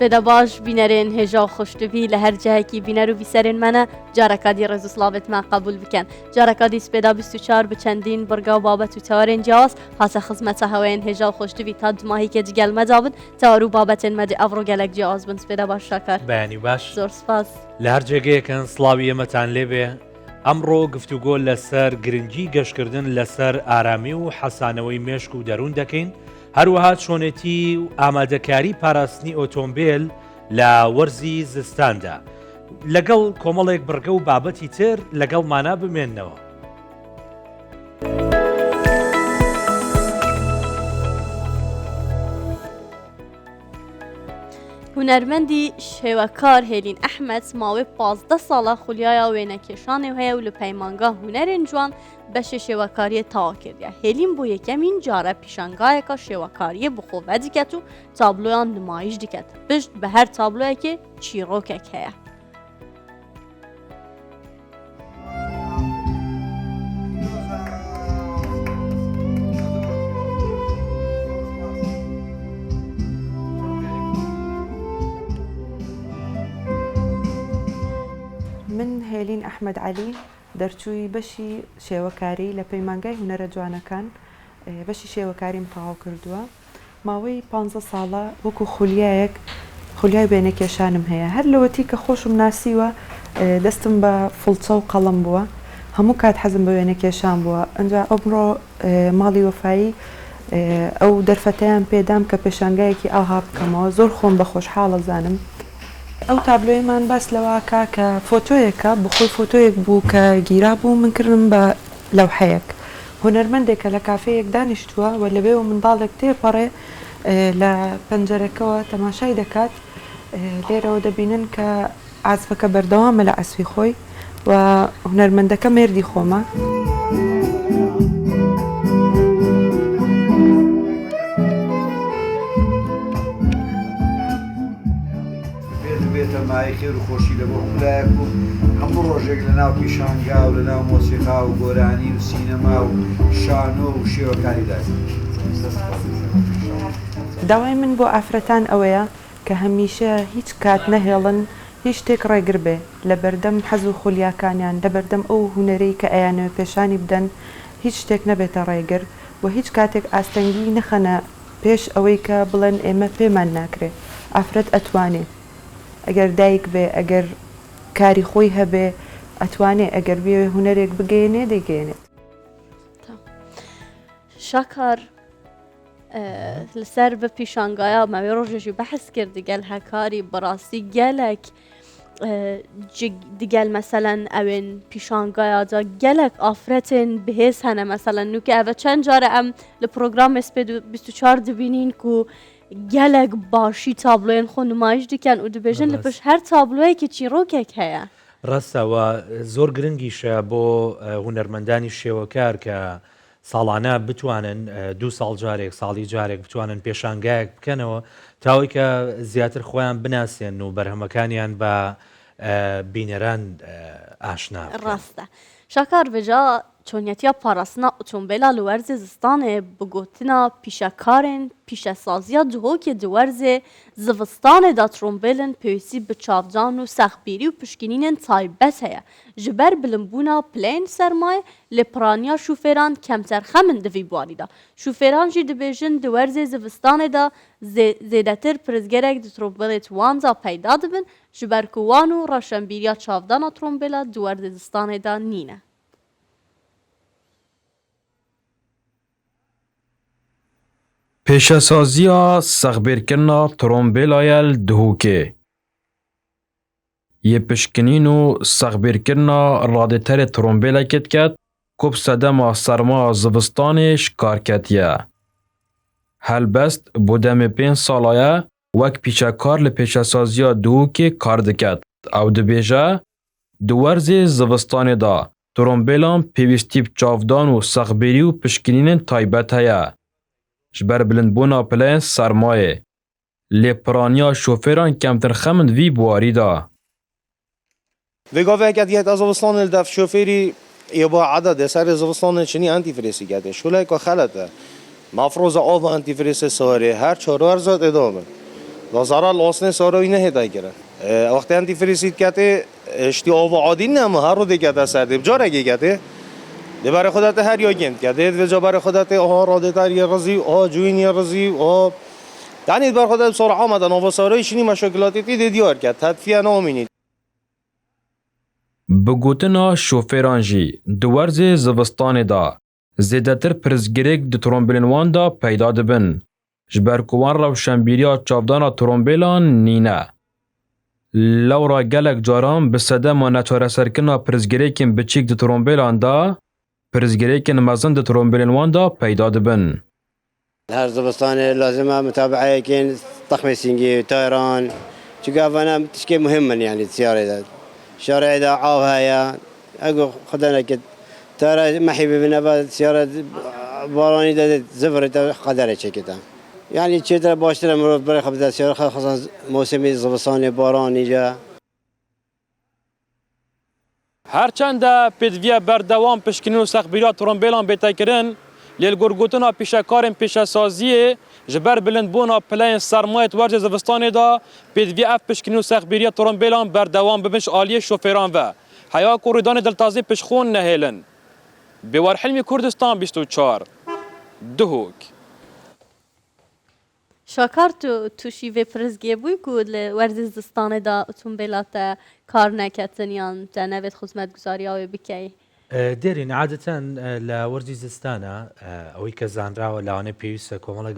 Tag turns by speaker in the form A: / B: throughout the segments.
A: سپێدە باش بینەرێن هێژا و خۆشتڤی لە هەر جایەکی بینەر و بیسەرێن مەنە جارەکا دی ڕێز و سڵاڤێتمان قەبوول بکەن جارەکا دی سپێدا 24 بە چەندین بڕگا و بابەت و تەوەرێن جیاواز هاتە خزمەتە هەوەیەن هێژا و خۆشتڤی تا دماهی کە جگەل مەدا بن تەوەر و بابەتێن مەدێ ئەڤڕۆ گەلەک جیاواز بن سپێدە باش شاکار.
B: بەیانی باش.
A: زۆر سپاس.
B: لە هەر جێگەیەکن سڵاوی ئێمەتان لێبێ. ئەمڕۆ گفتوگۆ لەسەر گرنگی گەشتکردن لەسەر ئارامی و حەسانەوەی مێشک و دەروون دەکەین، هەروەها چۆنێتی و ئامادەکاری پاراستنی ئۆتۆمبێل لە وەرزی زستاندا. لەگەڵ کۆمەڵێک بڕگە و بابەتی تر لەگەڵمانا بمێننەوە.
A: هونەرمەندی شێوەکار هێلین ئەحمەد ماوەی 15 ساڵە خولیایا وێنەکێشانێ هەیە و لە پەیمانگا هونەرێن جوان بەشێ شێوەکاریە تەواو کردیە. هێلین بۆ یەکەمین جارە پیشانگایەکە شێوەکاریە بخۆ ڤەدیکەت و تابلۆیان نمایش دکەت. پشت بە هەر تابلۆیەکێ چیڕۆکێک هەیە.
C: من هێلین ئەحمەد عەلی دەرچووی بەشی شێوەکاری لە پەیمانگای هونەرە جوانەکان بەشی شێوەکاریم تەواو کردووە. ماوەی پانزە ساڵە وەکو خولیایەک خولیای وێنەکێشانم هەیە. هەر لەوەتی کە خۆشم ناسیوە دەستم بە فڵچە و قەڵەم بووە. هەموو کات حەزم بە وێنەکێشان بووە. ئنجا ئەمڕۆ ماڵی وەفایی ئەو دەرفەتەیان پێدام کە پێشانگایەکی ئاوها بکەمەوە. زۆر خۆم بە خۆشحاڵ ئەزانم. ئەو تابلۆیەمان باس لەوە ئەکا کە فۆتۆیەکە، بۆخۆی فۆتۆیەک بوو کە گیرابوو، من کردم بە لەوحەیەک. هونەرمەندێکە لە کافێیەک دانیشتووە و لەوێوە منداڵێک تێپەڕێ لە پەنجەرەکەوە تەماشای دەکات، لێرەوە دەبینن کە عازفەکە بەردەوامە لە عەزفی خۆی و هونەرمەندەکە مێردی خۆمە.
D: بێت ببێتە مایەی خێر و خۆشی لە بۆ هەموو لایەک و هەموو ڕۆژێک لە ناو پیشانگا و لە ناو مۆسیقا و گۆرانی و سینەما و شانۆ و شێوەکاریدا بین. دەست خۆش.
C: داوای من بۆ ئافرەتان ئەوەیە کە هەمیشە هیچ کات نەهێڵن هیچ شتێک ڕێگر بێ لە بەردەم حەز و خولیاکانیان لە بەردەم ئەو هونەرەی کە ئەیانەوێ پێشانی بدەن هیچ شتێک نەبێتە ڕێگر و هیچ کاتێک ئاستەنگی نەخەنە پێش ئەوەی کە بڵێن ئێمە پێمان ناکرێ ئافرەت ئەتوانێ ئەگەر دایک بێ ئەگەر کاری خۆی هەبێ ئەتوانێ ئەگەر بیەوێ هونەرێک بگەیەنێ دەیگەیەنێت.
A: شاکار لەسەر بە پیشانگایە ماوەی ڕۆژێکی بەحس کرد گەل هەکاری بەڕاستی گەلێک دگەل مەسەلەن ئەوێن پیشانگایادا گەلەک ئافرەتێن بهێز هەنە مەسەلەن نوکە ئەvە چەند جارە ئەم لە پرۆگرام سپێ 24 دبینین کو گەلەک باشی تابلۆیان خۆ نمایش دکەن و دبێژن لە پشت هەر تابلۆیەکی چیڕۆکێک هەیە.
B: ڕاستە و زۆر گرنگیشە بۆ هونەرمەندانی شێوەکار کە ساڵانە بتوانن دوو ساڵ جارێک ساڵی جارێک بتوانن پێشانگایەک بکەنەوە تاوەی کە زیاتر خۆیان بناسێن و بەرهەمەکانیان بە بینەران ئاشنا بکەن.
A: ڕاستە شاکار ڤێجا چۆنیەتیا پاراستنا ئۆتۆمبێلا li وەرزê zistanê bi gotina pîşekarên pîşesaziya Duhokê di werzê zivistanê de trombêlên pêwîstî bi çavdan û sexbîrî û pişkinînên taybet heye. Ji ber bilindbûna pileyên sermayê lê piraniya şofêran kemterxem in di vî barî de. Şofêran jî dibêjin di werzê zivistanê de zêdetir pirsgirêk di trombêlên wan de peyda dibin ji ber ku wan û rewşenbîriya çavdana trombêla di werzê zistanê de nîne.
E: Pêşesaziya sexbêrkirina trombêla ye li Duhokê. Yê pişkinîn û sexbêrkirina radêterê trombêlekê diket ku bi sedema sermaya zivistanê ji kar ketiye. Helbest bo demê pênc sala ye wek pîşekar li pêşesaziya Duhokê kar diket. Ew dibêje, Di werzê zivistanê de trombêlan pêwîstî bi çavdan û sexbêrî û pişkinînên taybet heye. Ji ber bilindbûna pileyên sermayê, Lê piraniya şofêran kemtir xem in di vî biwarî de.
F: Vê gavê heke diget zivistanê li dev şofêrî yê ba ededê serê zivistanê çinî antîfrêsî getê. Şoleyeka xelet e. Mefroza ava antîfrêsê sarê her çar werza tê da bin. دا زەڕەر لە ئاسنێ ساراوی نەهێتای کرن. وەختێ ئەنتی فریسی دکەتێ شتی ئاڤ عادی نەما هەر ڕۆ دێکەتە سەر دێ بجارێکێ کەتێ دێ بەرێ خودەتێ هەر یاگێن دکەتێ دێ بەرێ خودەتێ ئەها ڕادێتەر یە ڕزی ئەها جوین یە ڕزی ئەها یعنی بەر خودت بسرعە آمدن ئاڤ ساراوی شنی مشاکلاتی تی دێ دیار کەت تەدفیە نامینی.
E: Bi gotina şofêran jî di werzê zivistanê de zêdetir pirsgirêk di trombêlên wan de peyda dibin, ji ber ku wan rewşenbîriya çavdana trombêlan nîne. Lewra gelek caran bi sedema neçareserkirina pirsgirêkên biçîk di trombêlan de, pirsgirêkên mezin di trombêlên wan de peyda dibin.
G: هەر زستانێ لازمە متابعەیەکین تەخمی سینگی تایران چونکە ئەڤانە تشکێ مهمن یعنی سیارێدا شارعدا ئاو هەیە ئەگو خدا نەکرد تارە مەحی ببن ئەڤ سیارە بارانی دەدێت زڤرێتە قەدەرێ چێکێتە یعنی چێترە باشترە مرۆڤ بەرێ خە بدە سیارە خەسەن مۆسمی زستانێ بارانیجە.
E: هەرچەندە پێدڤیە بەردەوام پشکنین و سەخبیریا ترۆمبێلان بێتە kirin، lê li gor gotina pîşekarên pîşesaziyê ji ber bilindbûna pileyên sermayê di werzê zivistanê de pêdivî ev pişkinîn û sexbîriya trombêlan berdewam bibin ji aliyê şofêran ve heya ku rûdanê diltazî pişxûn nehêlin. Bêwar Hilmî Kurdistan 24, Duhok.
A: Şakar tu tûşî vê pirsgê bûyî ku li werzê zistanê de otombêla te kar neketin yan te nevêt xizmetguzariya wê bikey?
B: دێرین عادەتەن لە وەرزی زستانە ئەوەی کە زانراوە لەوانەیە پێویستە کۆمەڵە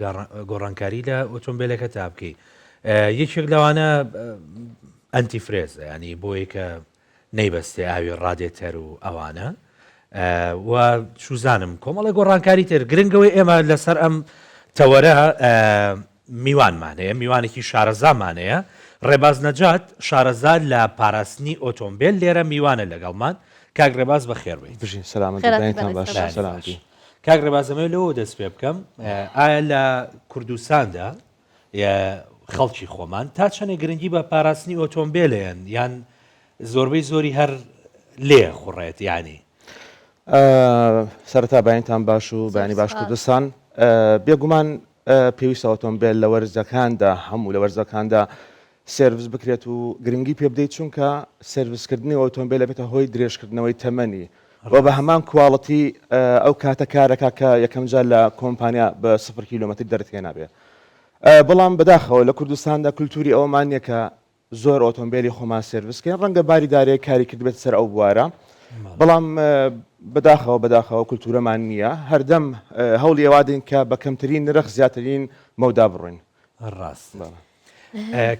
B: گۆڕانکاری لە ئۆتۆمبیلەکە تا بکەی یەکێک لەوانە antifreeze ە ینی بۆیە کە نەیبەستێ ئاوی ڕادێتەر و ئەوانە و چوزانم کۆمەڵە گۆڕانکاری تر گرنگەوەی ئێمە لەسەر ئەم تەوەرە میوانمان هەیە میوانێکی شارەزامان هەیە ڕێباز نەجات شارەزا لە پاراستنی ئۆتۆمبیل لێرە میوانە لەگەڵمان کاک ڕێباز بەخێربێیت.
H: بژین سەلامەت
A: خێرات
H: بەینتان
A: بەڕێز
H: باش
A: ڕێباز.
H: سەلامەتی.
B: کاک ڕێباز ئەمەوێت لەوەوە دەست پێ بکەم ئایا لە کوردستاندا خەڵکی خۆمان تا چەندێک گرنگی بە پاراستنی ئۆتۆمبێلێن یان زۆربەی زۆری هەر لێ خوڕێت یانی؟
H: سەرەتا بەینتان باش و بەیانی باش کوردستان. بێگومان پێویستە ئۆتۆمبێل لە وەرزەکاندا هەموو لە وەرزەکاندا سێرڤس بکرێت و گرنگی پێ بدەیت، چونکە سێرڤسکردنی ئۆتۆمبێل ئەبێتە هۆی درێژکردنەوەی تەمەنی و بە هەمان quality ئەو کاتە کارەکا کە یەکەمجار لە کۆمپانیا بە سفر کیلۆمەتر دەرت هێنابێ. بەڵام بەداخەوە لە کوردستاندا کولتوری ئەوەمان نییە کە زۆر ئۆتۆمبێلی خۆمان سێرڤس کەین، ڕەنگە باری دارەیە کاری کردبێتە سەر ئەو بوارە، بەڵام بەداخەوە بەداخەوە کولتورەمان نییە. هەردەم هەوڵی ئەوە دەین کە بە کەمترین نرخ زیاترین مەودا بڕۆین.
B: ڕاست.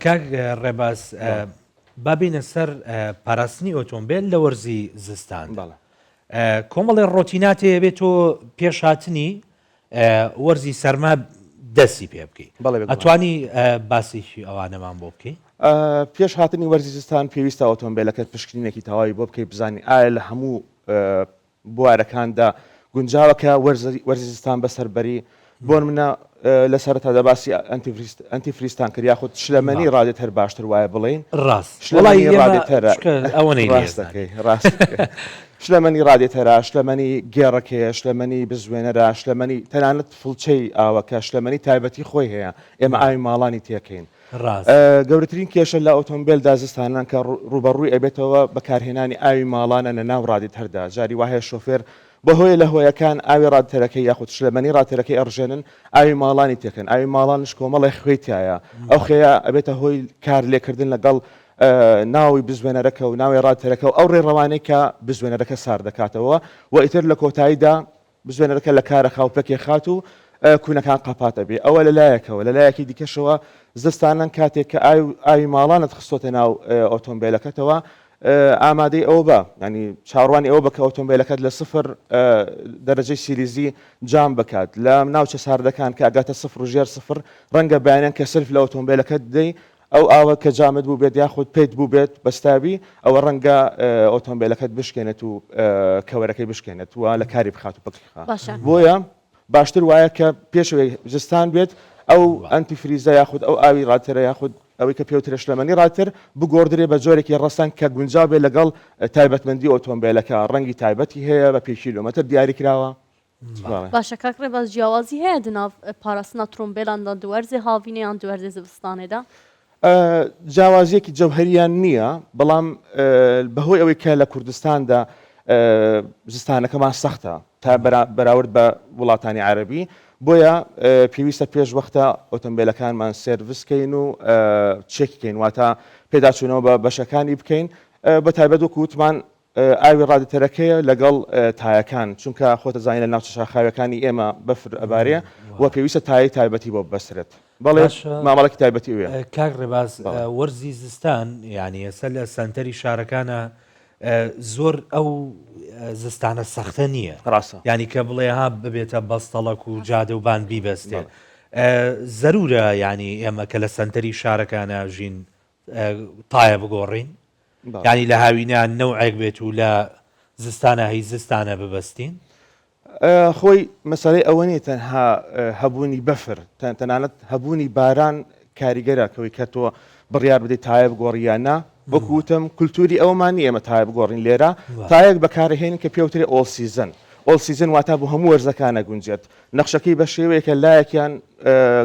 B: کاک ڕێباز با بینە سەر پاراستنی ئۆتۆمبێل لە وەرزی زستان. کۆمەڵێ ڕۆتینات هەیە بێت تۆ پێش هاتنی وەرزی سەرما دەستی پێ بکەی. ئەتوانی باسێکی ئەوانەمان بۆ بکەی؟
H: پێش هاتنی وەرزی زستان پێویستە ئۆتۆمبێلەکەت پشکنینێکی تەواوی بۆ بکەی بزانی ئایا لە هەموو بوارەکاندا گونجاوە کە وەرزی زستان بەسەر بەری، بۆ نمونە لە سەرەتادا باسی antifreeze تان کرد یاخود شلەمەنی ڕادێتەر باشتر وایە بڵێین
B: ڕاست
H: شلەمەنی ڕادێتەرە
B: ئەوەنەی
H: ڕاستەکەی ڕاستەکەی شلەمەنی ڕادێتەرە شلەمەنی گێڕەکەیە شلەمەنی بزوێنەرە شلەمەنی تەنانەت فڵچەی ئاوەکە شلەمەنی تایبەتی خۆی هەیە ئێمە ئاوی ماڵانی تێکەین گەورەترین کێشە لە ئۆتۆمبێلدا زستانان کە ڕووبەڕووی ئەبێتەوە بەکارهێنانی ئاوی ماڵانە لە ناو ڕادیتەردا، جاری وا هەیە شۆفێر بەهۆیە لە هۆیەکان ئاوی ڕادتەرەکەی یاخود شلەمەنی ڕادتەرەکەی ئەڕژێنن ئاوی ماڵانی تێکەن، ئاوی ماڵانش کۆمەڵێ خوێی تیایە ئەو خوێیە ئەبێتە هۆی کار لێکردن لەگەڵ ناوی بزوێنەرەکە و ناوی ڕادتەرەکە و ئەو ڕێڕەوانەی کە بزوێنەرەکە سارد دەکاتەوە و ئیتر لە کۆتاییدا بزوێنەرەکە لە کارە خاو پەکێ خات و کونەکان قەپات ئەبێ ئەوە لە لایەکەوە لە لایەکی دیکەشەوە زستانان کاتێک کە ئاوی ماڵانت خستۆتە ناو ئۆتۆمبیلەکەتەوە ئامادەی ئەوە بە ینی چاوەڕوانی ئەوە بە کە ئۆتۆمبیلەکەت لە سفر دەرەجەی سیلیزی جام بکات لە ناوچە ساردەکان کە ئەگاتە سفر و ژێر سفر ڕەنگە بەیانیان کە سلف لە ئۆتۆمبیلەکەت بدەی ئەو ئاوە کە جامد بووبێت یاخود پێت بووبێت بەستاوی ئەوە ڕەنگە ئۆتۆمبیلەکەت بشکێنێت و کەوەرەکەی بشکێنێت و لە کاری بخات و پەکی خا بۆیە باشتر وایە کە پێشەوەی زستان بێت ئەو antifreeze ە یاخود ئەو ئاوی ڕاترە یاخود ئەوەی کە پێوترێ شلەمەنی ڕاتر بگۆڕدرێ بە جۆرێکی ڕەسەن کە گونجاو بێت لەگەڵ تایبەتمەندی ئۆتۆمبیلەکە ڕەنگی تایبەتی هەیە بە پێی کیلۆمەتر دیاری کراوە.
A: باشە کاک ڕێباز جیاوازی هەیە دناڤ پاراستنا ترۆمبێلاندا د وەرزێ هاڤینێ یان د وەرزێ زڤستانێدا؟
H: جیاوازیەکی جەوهەریان نییە، بەڵام بەهۆی ئەوەی کە لە کوردستاندا زستانەکەمان سەختە تا بەراورد بە وڵاتانی عەرەبی، بۆیە پێویستە پێش وەختە ئۆتۆمبیلەکانمان سێرڤس کەین و چێکی کەین، واتە پێداچوونەوە بە بەشەکانی بکەین، بە تایبەت وەکو وتمان ئاوی ڕادیتەرەکەیە لەگەڵ تایەکان، چونکە خۆت ئەزانی لە ناوچە شاخاویەکانی ئێمە بەفر ئەبارێ و پێویستە تایەی تایبەتی بۆ ببەسترێت. بەڵێ
B: باشە
H: مامەڵەکی تایبەتی ئەوێ.
B: کاک ڕێباز
H: بەڵێ.
B: وەرزی زستان یانی ئێستا لە سەنتەری شارەکانە زۆر ئەو زستانە سەختە نییە
H: ڕاستە.
B: یانی کە بڵێ ها ببێتە بەستەڵەک و جادە و بان بیبەستێ
H: بەڵێ.
B: زەرورە یانی ئێمە کە لە سەنتەری شارەکانە ژین تایە بگۆڕین یانی لە هاوینە نەوعێک بێت و لە زستانە هی زستانە ببەستین؟
H: خۆی مەسەلەی ئەوە نیە تەنها هەبوونی بەفر تەنانەت هەبوونی باران کاریگەرە کەوەی کە تۆ بڕیار بدەیت تایە بگۆڕی یان نا وەکو وتم کولتوری ئەوەمان نیە ئێمە تایە بگۆڕین لێرە تایەک بەکارهێنین کە پێوترێ all season all season واتا بۆ هەموو وەرزەکان ئەگونجێت نەخشەکەی بە شێوەیەکە لایەکیان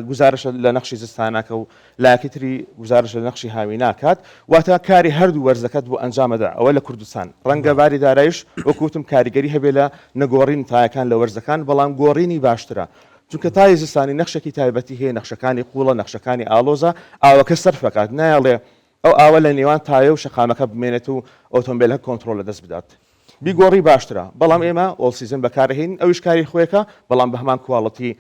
H: گوزارشت لە نەخشی زستانەکە و لایەکی تری گوزارشت لە نەخشی هاوی ناکات، واتە کاری هەردوو وەرزەکەت بۆ ئەنجامەدا، ئەوە لە کوردستان. ڕەنگە باری دارایش وەکو وتم کاریگەری هەبێ لە نەگۆڕینی تایەکان لە وەرزەکان، بەڵام گۆڕینی باشترە. چونکە تای زستانی نەخشێکی تایبەتی هەیە، نەخشەکانی قووڵە، نەخشەکانی ئاڵۆزە، ئاوەکە سەرف ئەکات، نایەڵێ ئەو ئاوە لە نێوان تایە و شەقامەکە بمێنێت و ئۆتۆمبێلەکە کۆنتڕۆڵ لەدەست بدات. بیگۆڕی باشترە، بەڵام ئێمە all season بەکارئەهێنین، ئەویش کاری خۆیەکە، بەڵام بە هەمان quality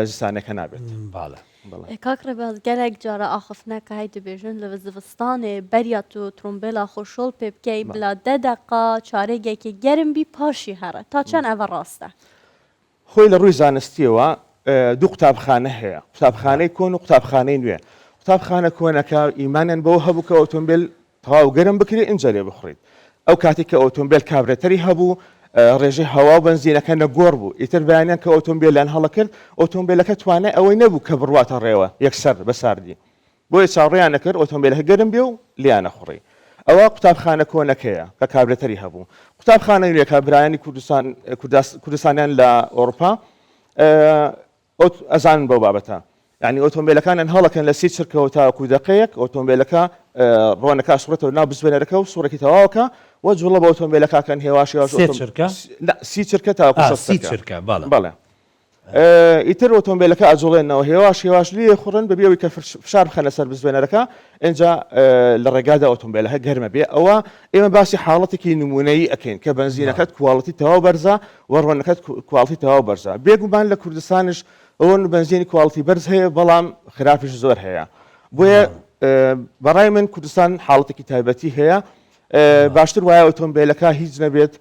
H: زستانەکە نابێت.
B: بەڵێ.
A: کاک ڕێباز گەلەک جارە ئاخفتنەکە هەی دبێژن لە زڤستانێ بەریا تو ترومبێلا خۆ شۆڵ پێ بکەی بلا دە دەقە چارێگێکی گەرم بی پاشی هەڕە تا چەند ئەڤە ڕاستە؟
H: خۆی لە ڕووی زانستیەوە دوو قوتابخانە هەیە، قوتابخانەی کۆن و قوتابخانەی نوێ. قوتابخانە کۆنەکە ئیمانیان بەوە هەبوو کە ئۆتۆمبێل تەواو گەرم بکرێ ئینجا لێ بخوڕیت. ئەو کاتەی کە ئۆتۆمبێل کابرێتەری هەبوو ڕێژەی هەوا و بەنزینەکە نەگۆڕ بوو، ئیتر بەیانیان کە ئۆتۆمبێلیان هەڵەکرد ئۆتۆمبێلەکە توانای ئەوەی نەبوو کە بڕواتە ڕێوە یەکسەر بە ساردی. بۆیە چاوڕێیان ئەکرد ئۆتۆمبێلەکە گەرم بێ و لێیان ئەخوڕی. ئەوە قوتابخانە کۆنەکەیە کە کابرێتەری هەبوو. قوتابخانە نوێکە برایانی کوردستان کوردستانیان لە ئۆڕوپا ئەزانن بەو بابەتە. یانی ئۆتۆمبێلەکانیان هەڵەکەن لە سی چرکەوە تاوەکو دەقەیەک ئۆتۆمبێلەکە ڕۆنەکە ئەسوڕێتەوە ناو بزوێنەرەکە و سوڕێکی تەواوەکە و جوڵە بە ئۆتۆمبێلەکە کەن هێواش هێواش
B: سێ چرکە؟
H: سی چرکە تاوەکو شەست
B: سی چرکە بەڵێ.
H: بەڵێ. ئیتر ئۆتۆمبێلەکە ئەجوڵێنەوە هێواش هێواش لێ خوڕن بەبێ ئەوەی کە فشار بخەنە سەر بزوێنەرەکە ئینجا لە ڕێگادا ئۆتۆمبێلەکە گەرمە بێ ئەوە ئێمە باسی حاڵەتێکی نمونەیی ئەکەین کە بەنزینەکەت quality تەواو بەرزە و ڕۆنەکەت quality تەواو بەرزە بێگومان لە کوردستانش ڕۆن و بەنزینی quality بەرز هەیە بەڵام خراپیش زۆر هەیە بۆیە بەڕای من کوردستان حاڵەتێکی تایبەتی هەیە باشتر وایە ئۆتۆمبێلەکە هیچ نەبێت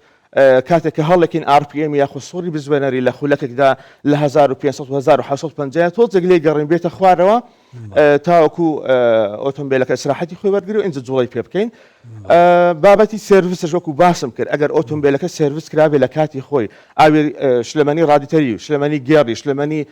H: کاتێک کە هەڵێکین RPM یاخود سوڕی بزوێنەری لە خولەکێکدا لە 1500 و 1750 تۆزێک لێ گەڕین بێتە خوارەوە تاوەکو ئۆتۆمبیلەکە ئیسراحەتی خۆی وەرگری و ئینجا جوڵەی پێ بکەین بابەتی سێرڤسش وەکو باسم کرد ئەگەر ئۆتۆمبیلەکە سێرڤس کرابێ لە کاتی خۆی ئاوی شلەمەنی ڕادیتەری و شلەمەنی گێڕی شلەمەنی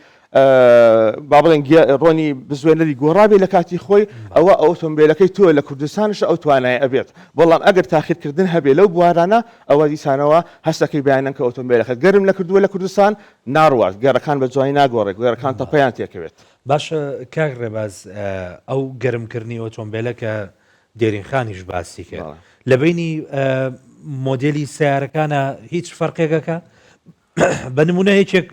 H: با بڵێن ڕۆنی بزوێنەری گۆڕابێ لە کاتی خۆی ئەوە ئۆتۆمبیلەکەی تۆ لە کوردستانش ئەو توانای ئەبێت بەڵام ئەگەر تاخیرکردن هەبێ لەو بوارانە ئەوە دیسانەوە هەستەکەی بەیانەن کە ئۆتۆمبیلەکەت گەرم نەکردووە لە کوردستان ناڕوات گێڕەکان بە جوانی ناگۆڕێت گێڕەکان تەپەیان تێکەوێت.
B: باشە کاک ڕێباز ئەو گەرمکردنی ئۆتۆمبیلە کە دێرین خانیش باسی کرد لە بینی مۆدێلی سیارەکانە هیچ فەرقێکەکە بە نمونە یەکێک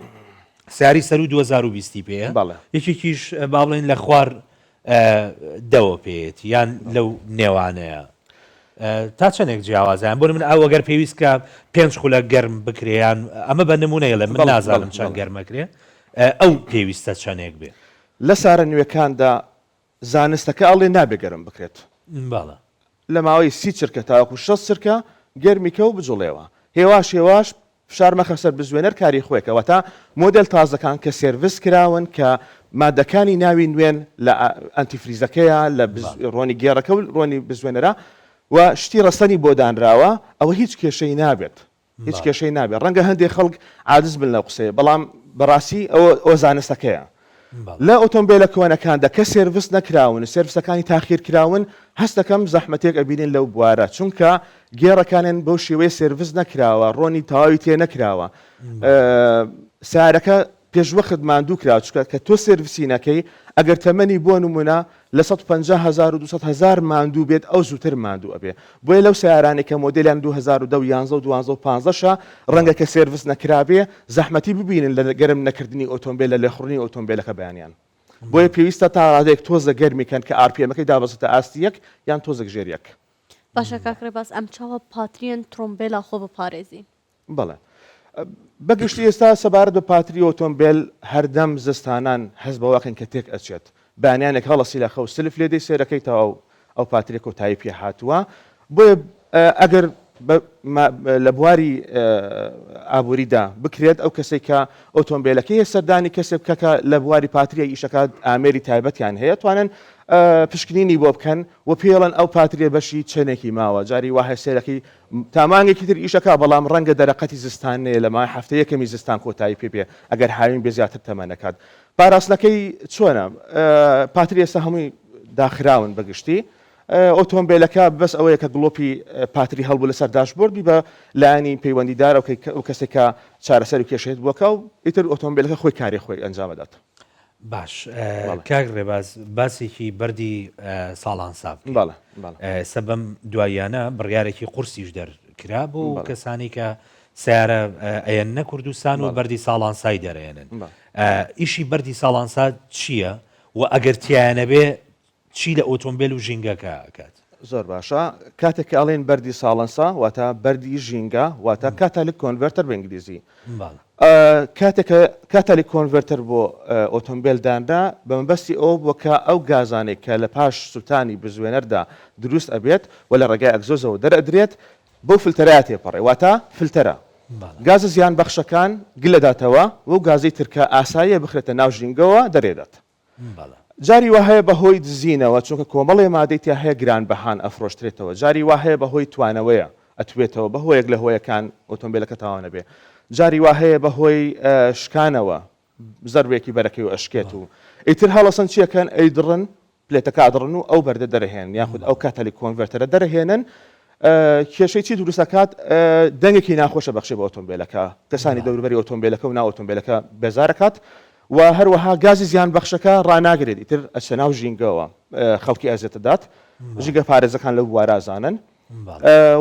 B: سیاری سەرو 2020 پێیە یەکێکیش با بڵێن لە خوار دەوە پێیەتی یان لەو نێوانەیە تا چەندێک جیاوازیان بۆ من ئەو ئەگەر پێویست کە پێنج خولە گەرم بکرێیان ئەمە بە نمونەیە لە من نازانم چەند گەرمەکرێ ئەو پێویستە چەندێک بێ
H: لە سارە نوێکاندا زانستەکە ئەڵێ نابێ گەرم بکرێت.
B: بەڵێ.
H: لە ماوەی سی چرکە تاوەکو 60 چرکە گەرمی کە و بجوڵێوە. هێواش هێواش فشار مەخە سەر بزوێنەر کاری خۆی کە واتە مۆدێل تازەکان کە سێرڤس کراون کە مادەکانی ناوی نوێن لە antifreeze ەکەیە لە ڕۆنی گێڕەکە و ڕۆنی بزوێنەرە و شتی ڕەسەنی بۆ دانراوە ئەوە هیچ کێشەی نابێت. هیچ کێشەی نابێت ڕەنگە هەندێک خەڵک عاجز بن لەو قسەیە بەڵام بەڕاستی ئەوە ئەوە زانستەکەیە. لە ئۆتۆمبێلە کۆنەکاندا کە سێرڤس نەکراون و سێرڤسەکانی تاخیر کراون هەست دەکەم زەحمەتێک ئەبینین لەو بوارە چونکە گێڕەکانیان بەو شێوەیە سێرڤس نەکراوە ڕۆنی تەواوی تێ نەکراوە سەیارەکە پێشوەخت ماندوو کراوە چونکە کە تۆ سێرڤسی نەکەی ئەگەر تەمەنی بۆ نمونە لە 150 هەزار و 200 هەزار ماندوو بێت ئەو زووتر ماندوو ئەبێ بۆیە لەو سەیارانەی کە مۆدێلیان 2010 و 11 و 12 و 15 شە ڕەنگە کە سێرڤس نەکرابێ زەحمەتی ببینن لە گەرم نەکردنی ئۆتۆمبێل لە لێخوڕینی ئۆتۆمبێلەکە بەیانیان بۆیە پێویستە تا ڕادەیەک تۆزە گەرمی کەن کە RPM ەکەی دابەزێتە ئاستی یەک یان تۆزێک ژێر یەک.
A: باشە کاک ڕێباز ئەم چاوە پاتریەن ترۆمبێلا خۆ بپارێزین.
H: بەڵێ بە گشتی ئێستا سەبارەت بە پاتری ئۆتۆمبێل هەردەم زستانان هەست بەوەکەن کە تێک ئەچێت بەیانیانێک هەڵەسی لە خەو سلف لێدەی سێرەکەی تەواو ئەو پاتریە کۆتایی پێ هاتووە بۆیە ئەگەر لە بواری ئابووریدا بکرێت ئەو کەسێک کە ئۆتۆمبیلەکەی هەیە سەردانی کەسێک بکە کە لە بواری پاتریە ئیشەکات ئامێری تایبەتیان هەیە توانن پشکنینی بۆ بکەن و پێڵەن ئەو پاتریە بەشی چەندێکی ماوە جاری وا هەیە سێرەکەی تا مانگێکی تر ئیشەکا بەڵام ڕەنگە دەرەقەتی زستان نەیە لە ماوەی هەفتەی یەکەمی زستان کۆتایی پێ بێ ئەگەر هاوین بێ زیاتر تەمەنەکات پاراستنەکەی چۆنە پاتری ئێستا هەمووی داخراون بەگشتی ئۆتۆمبیلەکە بەس ئەوەیە کە گڵۆپی پاتری هەڵبوو لەسەر dashboard بی بە لایەنی پەیوەندیدار ئەو کەسێک کە چارەسەر و کێشەیەت بۆکە و ئیتر ئۆتۆمبیلەکە خۆی کاری خۆی ئەنجامەدات.
B: باش کاک ڕێباز باسێکی بەردی ساڵانسا بکەین.
H: بەڵێ بەڵێ.
B: ئێستا بەم دواییانە بڕیارێکی قورسیش دەرکرا بۆ کەسانی کە سیارە ئەیەننە کوردستان و بەردی ساڵانسای دەرێنن. ئیشی بەردی ساڵانسا چییە و ئەگەر تیایانەبێ چی لە ئۆتۆمبێل و ژینگەکە ئەکات؟
H: زۆر باشە کاتێک کە ئەڵێن بەردی ساڵەنسا واتە بەردی ژینگە واتە catalytic converter بە ئینگلیزی کاتێک کە catalytic converter بۆ ئۆتۆمبێل دانرا بە مەبەستی ئەوە بووە کە ئەو گازانەی کە لە پاش سوتانی بزوێنەردا دروست ئەبێت و لە ڕێگای ئەگزۆزەوە دەرئەدرێت بەو فلتەرەیا تێپەڕێ واتە فلتەرە گازە زیان بەخشەکان گلەداتەوە و گازەی تر کە ئاساییە بخرێتە ناو ژینگەوە دەرێدات. جاری وا هەیە بە هۆی دزینەوە چونکە کۆمەڵێ مادەی تیا هەیە گران بەهان ئەفرۆشترێتەوە جاری وا هەیە بە هۆی توانەوەیە ئەتوێتەوە بە هۆیەک لە هۆیەکان ئۆتۆمبیلەکە تاوان ئەبێ جاری وا هەیە بە هۆی شکانەوە زەربێکی بەرەکەی و ئەشکێت و ئیتر هەڵەسن چیەکەن ئەیدڕن پلێتەکە ئەدڕن و ئەو بەردە دەرەهێنن یاخود ئەو catalytic converter ە دەرەهێنن کێشەی چی دروست ئەکات دەنگێکی ناخۆشە بەخشێ بە ئۆتۆمبیلەکە کەسانی دەوروبەری ئۆتۆمبیلەکە و ناو ئۆتۆمبیلەکە بێزارەکات و هەروەها گازی زیان بەخشەکە ڕاناگرێت ئیتر ئەچێتە ناو ژینگەوە خەڵکی ئەزێتە دات ژینگە پارێزەکان لەو بوارە ئەزانن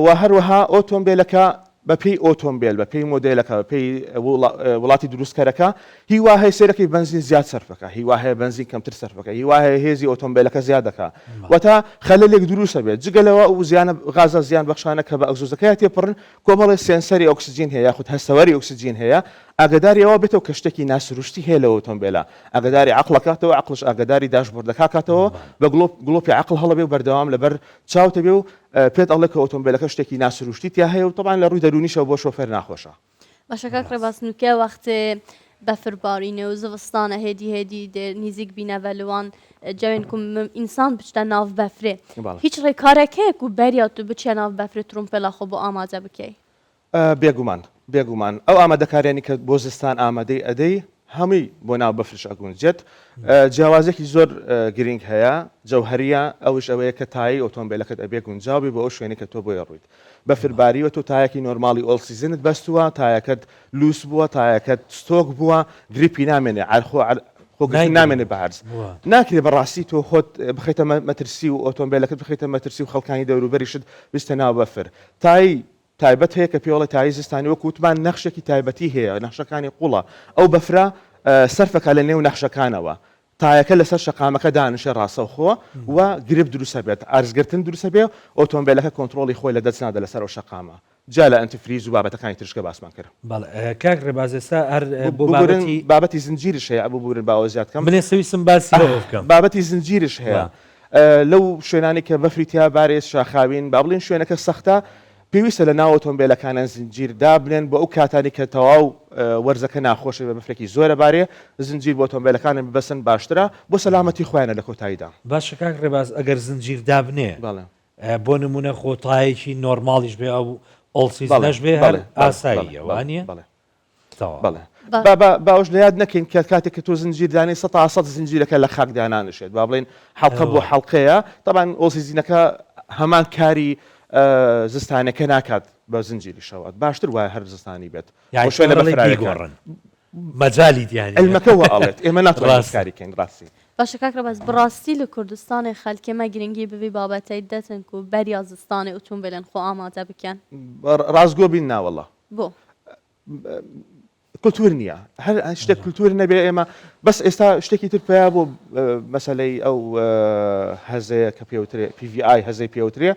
H: و هەروەها ئۆتۆمبیلەکە بەپێی ئۆتۆمبیل بەپێی مۆدێلەکە بەپێی وڵاتی دروستکەرەکە هیوا هەیە سێرەکەی بەنزین زیاد سەرفەکە هیوا هەیە بەنزین کەمتر سەرفەکە هیوا هەیە هێزی ئۆتۆمبیلەکە زیاد دەکا واتە خەلەلێک دروستە بێت جگە لەوە و زیانە غازە زیان بەخشانە کە بە ئەگزۆزەکەی تێپەڕن کۆمەڵێ سێنسەری ئۆکسجین هەیە یاخود هەستەوەری ئۆکسجین هەیە ئاگەداری ئەوە بێتەوە کە شتێکی ناسروشتی هەیە لەو ئۆتۆمبێلە، ئاگەداری عەقڵ ئەکاتەوە، عەقڵش ئاگەداری dashboard ەکە ئەکاتەوە، بە گڵۆپ گڵۆپی عەقڵ هەڵەبێ و بەردەوام لەبەر چاوت ئەبێ و پێت ئەڵێ کە ئۆتۆمبێلەکە شتێکی ناسروشتی تیا هەیە و تەبعەن لە ڕووی دەروونیشەوە بۆ شۆفێر ناخۆشە.
A: باشە کاک ڕێباز نوکە وەختێ بەفر بارینێ و زڤستانە هێدی هێدی دێ نیزیک بینەڤە لوان جەوێن کو ئینسان بچتە ناڤ بەفرێ هیچ ڕێکارێک هەیە کو بەریا تو بچیە ناڤ بەفرێ ترومپێلا خۆ بۆ ئامادە بکەی؟
H: بێگومان بێگومان ئەو ئامادەکاریانی کە بۆ زستان ئامادەی ئەدەی هەمووی بۆ ناو بەفرش ئەگونجێت جیاوازێکی زۆر گرنگ هەیە جەوهریە ئەوش ئەوەیە کە تایەی ئۆتۆمبیلەکەت ئەبێ گونجاو بێ بۆ ئەو شوێنی کە تۆ بۆی ڕوویت بەفر باریوە تۆ تایەکی normal ی all season ت بەستووە تایەکەت لوس بووە تایەکەت stock بووە grip ی نامێنێ عەرخۆ خۆگرتن نامێنێ بە عەرز ناکرێ بەڕاستی تۆ خۆت بخەیتە مەترسی و ئۆتۆمبیلەکەت بخەیتە مەترسی و خەڵکانی دەوروبەریشت بچتە ناو بەفر تای تایبەت هەیە کە پێوەڵێ تای زستانی وەکو وتمان نەخشێکی تایبەتی هەیە نەخشەکانی قوڵە ئەو بەفرە سەرفەکە لە نێو نەخشەکانەوە تایەکە لەسەر شەقامەکە دانیشێ ڕاستەوخۆ و grip دروستە بێت عەرزگرتن دروستە بێ ئۆتۆمبیلەکە کۆنترۆڵی خۆی لە دەست نادا لەسەر ئەو شەقامە جیا لە antifreeze و بابەتەکانی ترش کە باسمان کرد.
B: بەڵێ کاک ڕێباز ئێستا هەر بۆ
H: ببورن بابەتی بابەتی زنجیرش هەیە ببورن با ئەوە زیاد کەم.
B: من ئێستا ویستم باسی ئەوە بکەم.
H: بابەتی زنجیرش هەیە لەو شوێنانەی کە بەفری تیا بارێت شاخاوین با بڵێین شوێنەکە سەختە پێویستە لە ناو ئۆتۆمبێلەکانیان زنجیر دابنێن بۆ ئەو کاتانەی کە تەواو وەرزەکە ناخۆشە بە بەفرێکی زۆرە بارێ زنجیر بۆ ئۆتۆمبێلەکانیان ببەستن باشترە بۆ سەلامەتی خۆیانە لە کۆتاییدا.
B: باشە کاک ڕێباز ئەگەر زنجیر دابنێ
H: بەڵێ.
B: بۆ نمونە خۆ تایەکی normal یش بێ ئەو all season ەش بێ هەر ئاساییە وانیە؟
H: بەڵێ.
B: تەواو.
H: بەڵێ. با با با ئەوش لە یاد نەکەین کە کاتێک کە تۆ زنجیر دانێی 100% زنجیرەکە لە خاک دانانشێت با بڵێین حەڵقە بۆ حەڵقەیە تەبعەن ئۆسی زینەکە هەمان کاری زستانەکە ناکات بە زنجیریشەوە باشتر وایە هەر زستانی بێت
B: یانی
H: بۆ شوێنە
B: تۆ ئەڵێی
H: بەفراویەکان.
B: بیگۆڕن مەجالی تیا نییە.
H: علمەکە وا ئەڵێت ئێمە ناتوانین
B: ڕاستە.
H: دەستکاری کەین ڕاستی.
A: باشە کاک ڕێباز بڕاستی لە کوردستانێ خەلکێ مە گرنگی بڤی بابەتەی دەتن کو بەریا زستانێ ئوتومبێلێن خۆ ئامادە بکەن؟
H: ڕاستگۆ بین نا وەڵا.
A: بۆ؟
H: کلتور نییە هەر شتێک کلتور نەبێ ئێمە بەس ئێستا شتێکی تر پیا بۆ مەسلەی ئەو هەزەیە کە پێوترێ PVI هەزەی پێوترێ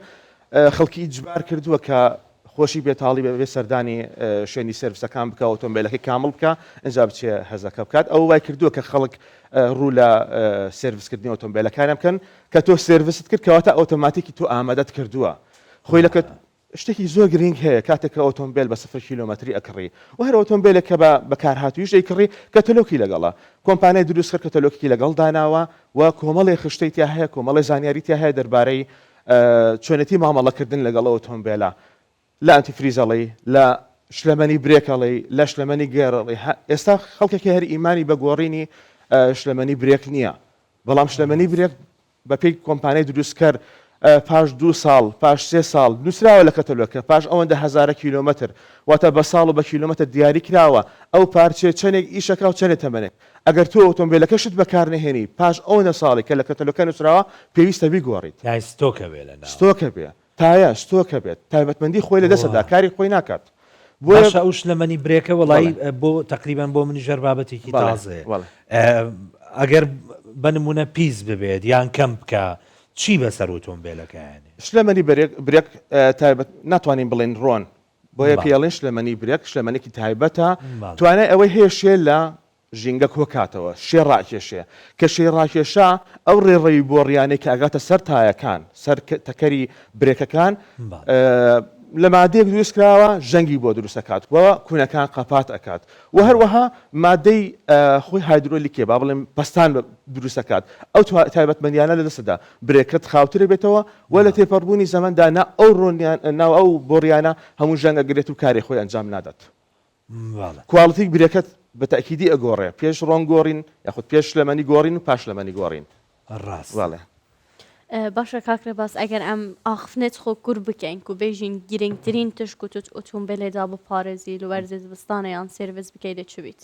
H: خەڵکی ئیجبار کردووە کە خۆشی بێتاڵی بێ سەردانی شوێنی سێرڤسەکان بکە ئۆتۆمبیلەکەی کامڵ بکە ئینجا بچێ هەزەکە بکات ئەو وای کردووە کە خەڵک ڕوو لە سێرڤسکردنی ئۆتۆمبیلەکانیان بکەن کە تۆ سێرڤست کرد کەواتە ئۆتۆماتیکی تۆ ئامادەت کردووە خۆی لە شتێکی زۆر گرینگ هەیە کاتێک کە ئۆتۆمبێل بە سفر کیلۆمەتری ئەکڕی و هەر ئۆتۆمبێلێک کە بە بەکارهاتوویش ئەیکڕی کەتەلۆکی لەگەڵە کۆمپانیای دروستکەر کەتەلۆکێکی لەگەڵ داناوە و کۆمەڵێ خشتەی تیا هەیە کۆمەڵێ زانیاری تیا هەیە دەربارەی چۆنێتی مامەڵەکردن لەگەڵ ئەو ئۆتۆمبێلە لە antifreeze ئەڵێی لە شلەمەنی brake ئەڵێی لە شلەمەنی گێر ئەڵێی ئێستا خەڵکێکی هەر ئیمانی بە گۆڕینی شلەمەنی brake نییە بەڵام شلەمەنی brake بەپێی کۆمپانیای دروستکەر پاش دوو ساڵ، پاش سێ ساڵ، نووسراوە لە کەتەلۆگەکە، پاش ئەوەندە هەزارە کیلۆمەتر، واتە بە ساڵ و بە کیلۆمەتر دیاری کراوە ئەو پارچەیە چەندێک ئیشەکا و چەندێ تەمەنێک. ئەگەر تۆ ئۆتۆمبێلەکەشت بەکار نەهێنی، پاش ئەوەندە ساڵی کە لە کەتەلۆگەکە نووسراوە، پێویستە بیگۆڕیت.
B: یانی ستۆکە بێ لە ناوە.
H: ستۆکە بێ. تایە ستۆکە بێت. تایبەتمەندی خۆی لەدەست ئەدا، کاری خۆی ناکات. بۆیە.
B: باشە ئەو شلەمەنی brake ە وەڵایی بۆ تەقریبەن بۆ منیش هەر بابەتێکی تازەیە. ئەگەر بە نمونە پیس ببێت یان کەم بکا چی بەسەر ئۆتۆمبێلەکە یەنێ؟
H: شلەمەنی brake brake تایبەت ناتوانین بڵێین ڕۆن بۆیە پێی ئەڵێن شلەمەنی brake شلەمەنێکی تایبەتە توانای ئەوەی هەیە شێ لە ژینگە کۆکاتەوە، شێ ڕاکێشێ، کە شێی ڕاکێشا ئەو ڕێڕەوی بۆڕیانەی کە ئەگاتە سەر تایەکان، سەر تەکەری برێکەکان، لە مادەیەک دروست کراوە ژەنگی بۆ دروست ئەکات و کونەکان قەپات ئەکات و هەروەها مادەی خۆی هایدرۆلیکێ با بڵێم پەستان دروست ئەکات ئەو تایبەتمەندیانە لە دەستدا برێکەت خاوتر بێتەوە و لە تێپەڕبوونی زەمەندا نا ئەو ڕۆنیان ناو ئەو بۆڕیانە هەموو ژەنگ ئەگرێت و کاری خۆی ئەنجام نادات. quality برێکەت بە تەئکیدی ئەگۆڕێ پێش ڕۆن گۆڕین یاخود پێش شلەمەنی گۆڕین و پاش شلەمەنی گۆڕین.
B: ڕاستە.
H: بەڵێ.
A: باشە کاک ڕێباز ئەگەر ئەم ئاخفنێت خۆ کور بکەین کو بێژین گرنگترین تشت کو توت ئۆتۆمبێلێدا بپارێزی لە وەرزێ زستانە یان سێرڤس بکەی دێ چ بیت؟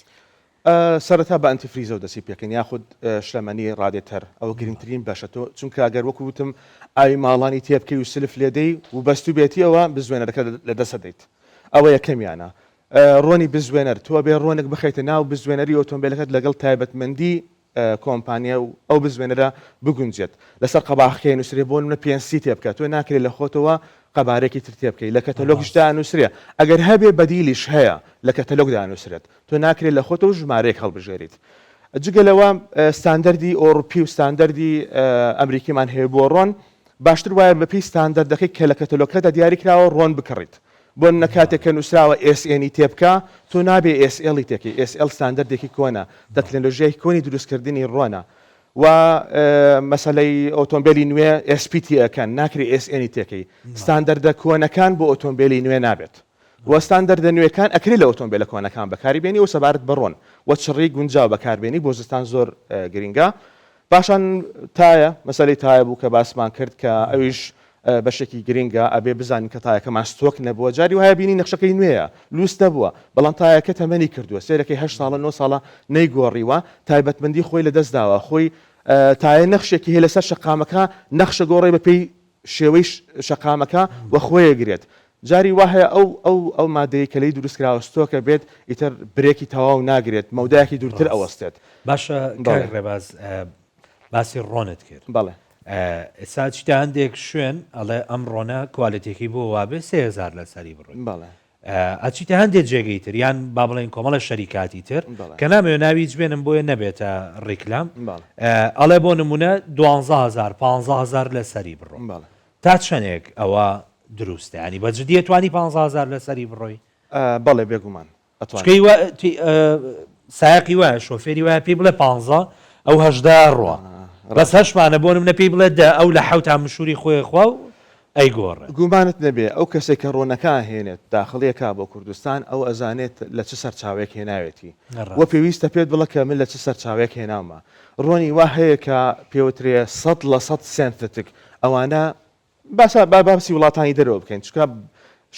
H: سەرەتا بە antifreeze ەوە دەستی پێکەین یاخود شلەمەنی ڕادێتەر ئەوە گرنگترین بەشە تۆ چونکە ئەگەر وەکو وتم ئاوی ماڵانی تێبکەی و سلف لێدەی و بەستوبێتی ئەوە بزوێنەرەکە لەدەست دەیت ئەوە یەکەمیانە. ڕۆنی بزوێنەر، تۆ ئەبێ ڕۆنێک بخەیتە ناو بزوێنەری ئۆتۆمبێلەکەت لەگەڵ تایبەتمەندی کۆمپانیا و ئەو بزوێنەرە بگونجێت. لەسەر قەباخەکەی ئەنووسرێ بۆ نمونە پێنج سی تێبکە، تۆ ناکرێ لە خۆتەوە قەبارەیەکی تر تێبکەی، لە کەتەلۆگیشدا ئەنووسرێ، ئەگەر هەبێ بەدیلیش هەیە لە کەتەلۆگدا ئەنووسرێت، تۆ ناکرێ لە خۆتەوە ژمارەیەک هەڵبژێریت. جگە لەوە ستاندەردی ئۆڕوپی و ستاندەردی ئەمریکیمان هەیە بۆ ڕۆن، باشتر وایە بەپێی ستاندەردەکەی کە لە کەتەلۆگەکەدا دیاری کراوە ڕۆن بکڕیت. بۆ نمونە کاتێک کە نووسراوە SN ی تێبکە، تۆ نابێ SL ی تێکەی، SL ستاندەردێکی کۆنە، تەکنەلۆژیای کۆنی دروستکردنی ڕۆنە و مەسەلەی ئۆتۆمبێلی نوێ SP تی ئەکەن، ناکرێ SN ی تێکەی. ستاندەردە کۆنەکان بۆ ئۆتۆمبێلی نوێ نابێت و ستاندەردە نوێکان ئەکرێ لە ئۆتۆمبێلە کۆنەکان بەکاری بێنی و سەبارەت بە ڕۆن و چڕی گونجاو بەکاربێنی بۆ زستان زۆر گرینگە. پاشان تایە، مەسەلەی تایە بوو کە باسمان کرد کە ئەویش بەشێکی گرینگە، ئەبێ بزانین کە تایەکەمان ستۆک نەبووە، جاری وایە بینی نەخشەکەی نوێیە، لووس نەبووە، بەڵام تایەکە تەمەنی کردووە، سەیرەکەی هەشت ساڵە نۆ ساڵە نەیگۆڕیوە، تایبەتمەندی خۆی لەدەست داوە، خۆی تایە نەخشێکی هەیە لەسەر شەقامەکە نەخشە گۆڕێ بەپێی شێوەی شەقامەکە و خۆیەگرێت، جاری وا هەیە ئەو ئەو ئەو مادەیەی کە لێی دروست کراوە ستۆکە بێت ئیتر برێکی تەواو ناگرێت مەودایەکی دوورتر
B: ڕاست.
H: ئەوەستێت.
B: باشە کاک
H: بەڵێ.
B: ڕێباز باسی ڕۆنت کرد
H: بەڵێ.
B: ئێستا ئەچیتە هەندێک شوێن ئەڵێ ئەم ڕۆنە کوالێتیەکەی بۆ وابێ 3000 لەسەری بڕۆی
H: بەڵێ.
B: ئەچیتە هەندێک جێگەی تر یان با بڵێین کۆمەڵە شەریکاتی تر
H: بەڵێ.
B: کە نامەوێ ناوی هیچ بێنم بۆیە نەبێتە ڕیکلام
H: بەڵێ.
B: ئەڵێ بۆ نمونە 12000 15000 لەسەری بڕۆ
H: بەڵێ.
B: تا چەنێک ئەوە دروستە یانی بە جدی ئەتوانی 15000 لەسەری بڕۆی؟
H: بەڵێ بێگومان ئەتوانم.
B: چونکە وا سایەقی وایە شۆفێری وایە پێی بڵێ پانزە ئەو هەژدە ڕوا بەس هەشمانە بۆ نمونە پێی بڵێ دە ئەو لە حەوتا مشوری خۆی خوا و ئەیگۆڕێت.
H: گومانت نەبێ ئەو کەسەی کە ڕۆنەکە ئەهێنێت داخڵی ئەکا بۆ کوردستان ئەو ئەزانێت لە چ سەرچاوەیەک هێناوێتی وە پێویستە پێت بڵێ کە من لە چ سەرچاوەیەک هێناومە ڕۆنی وا هەیە کە پێوترێ 100% synthetic ئەوانە باشە با باسی وڵاتانی دەرەوە بکەین چونکە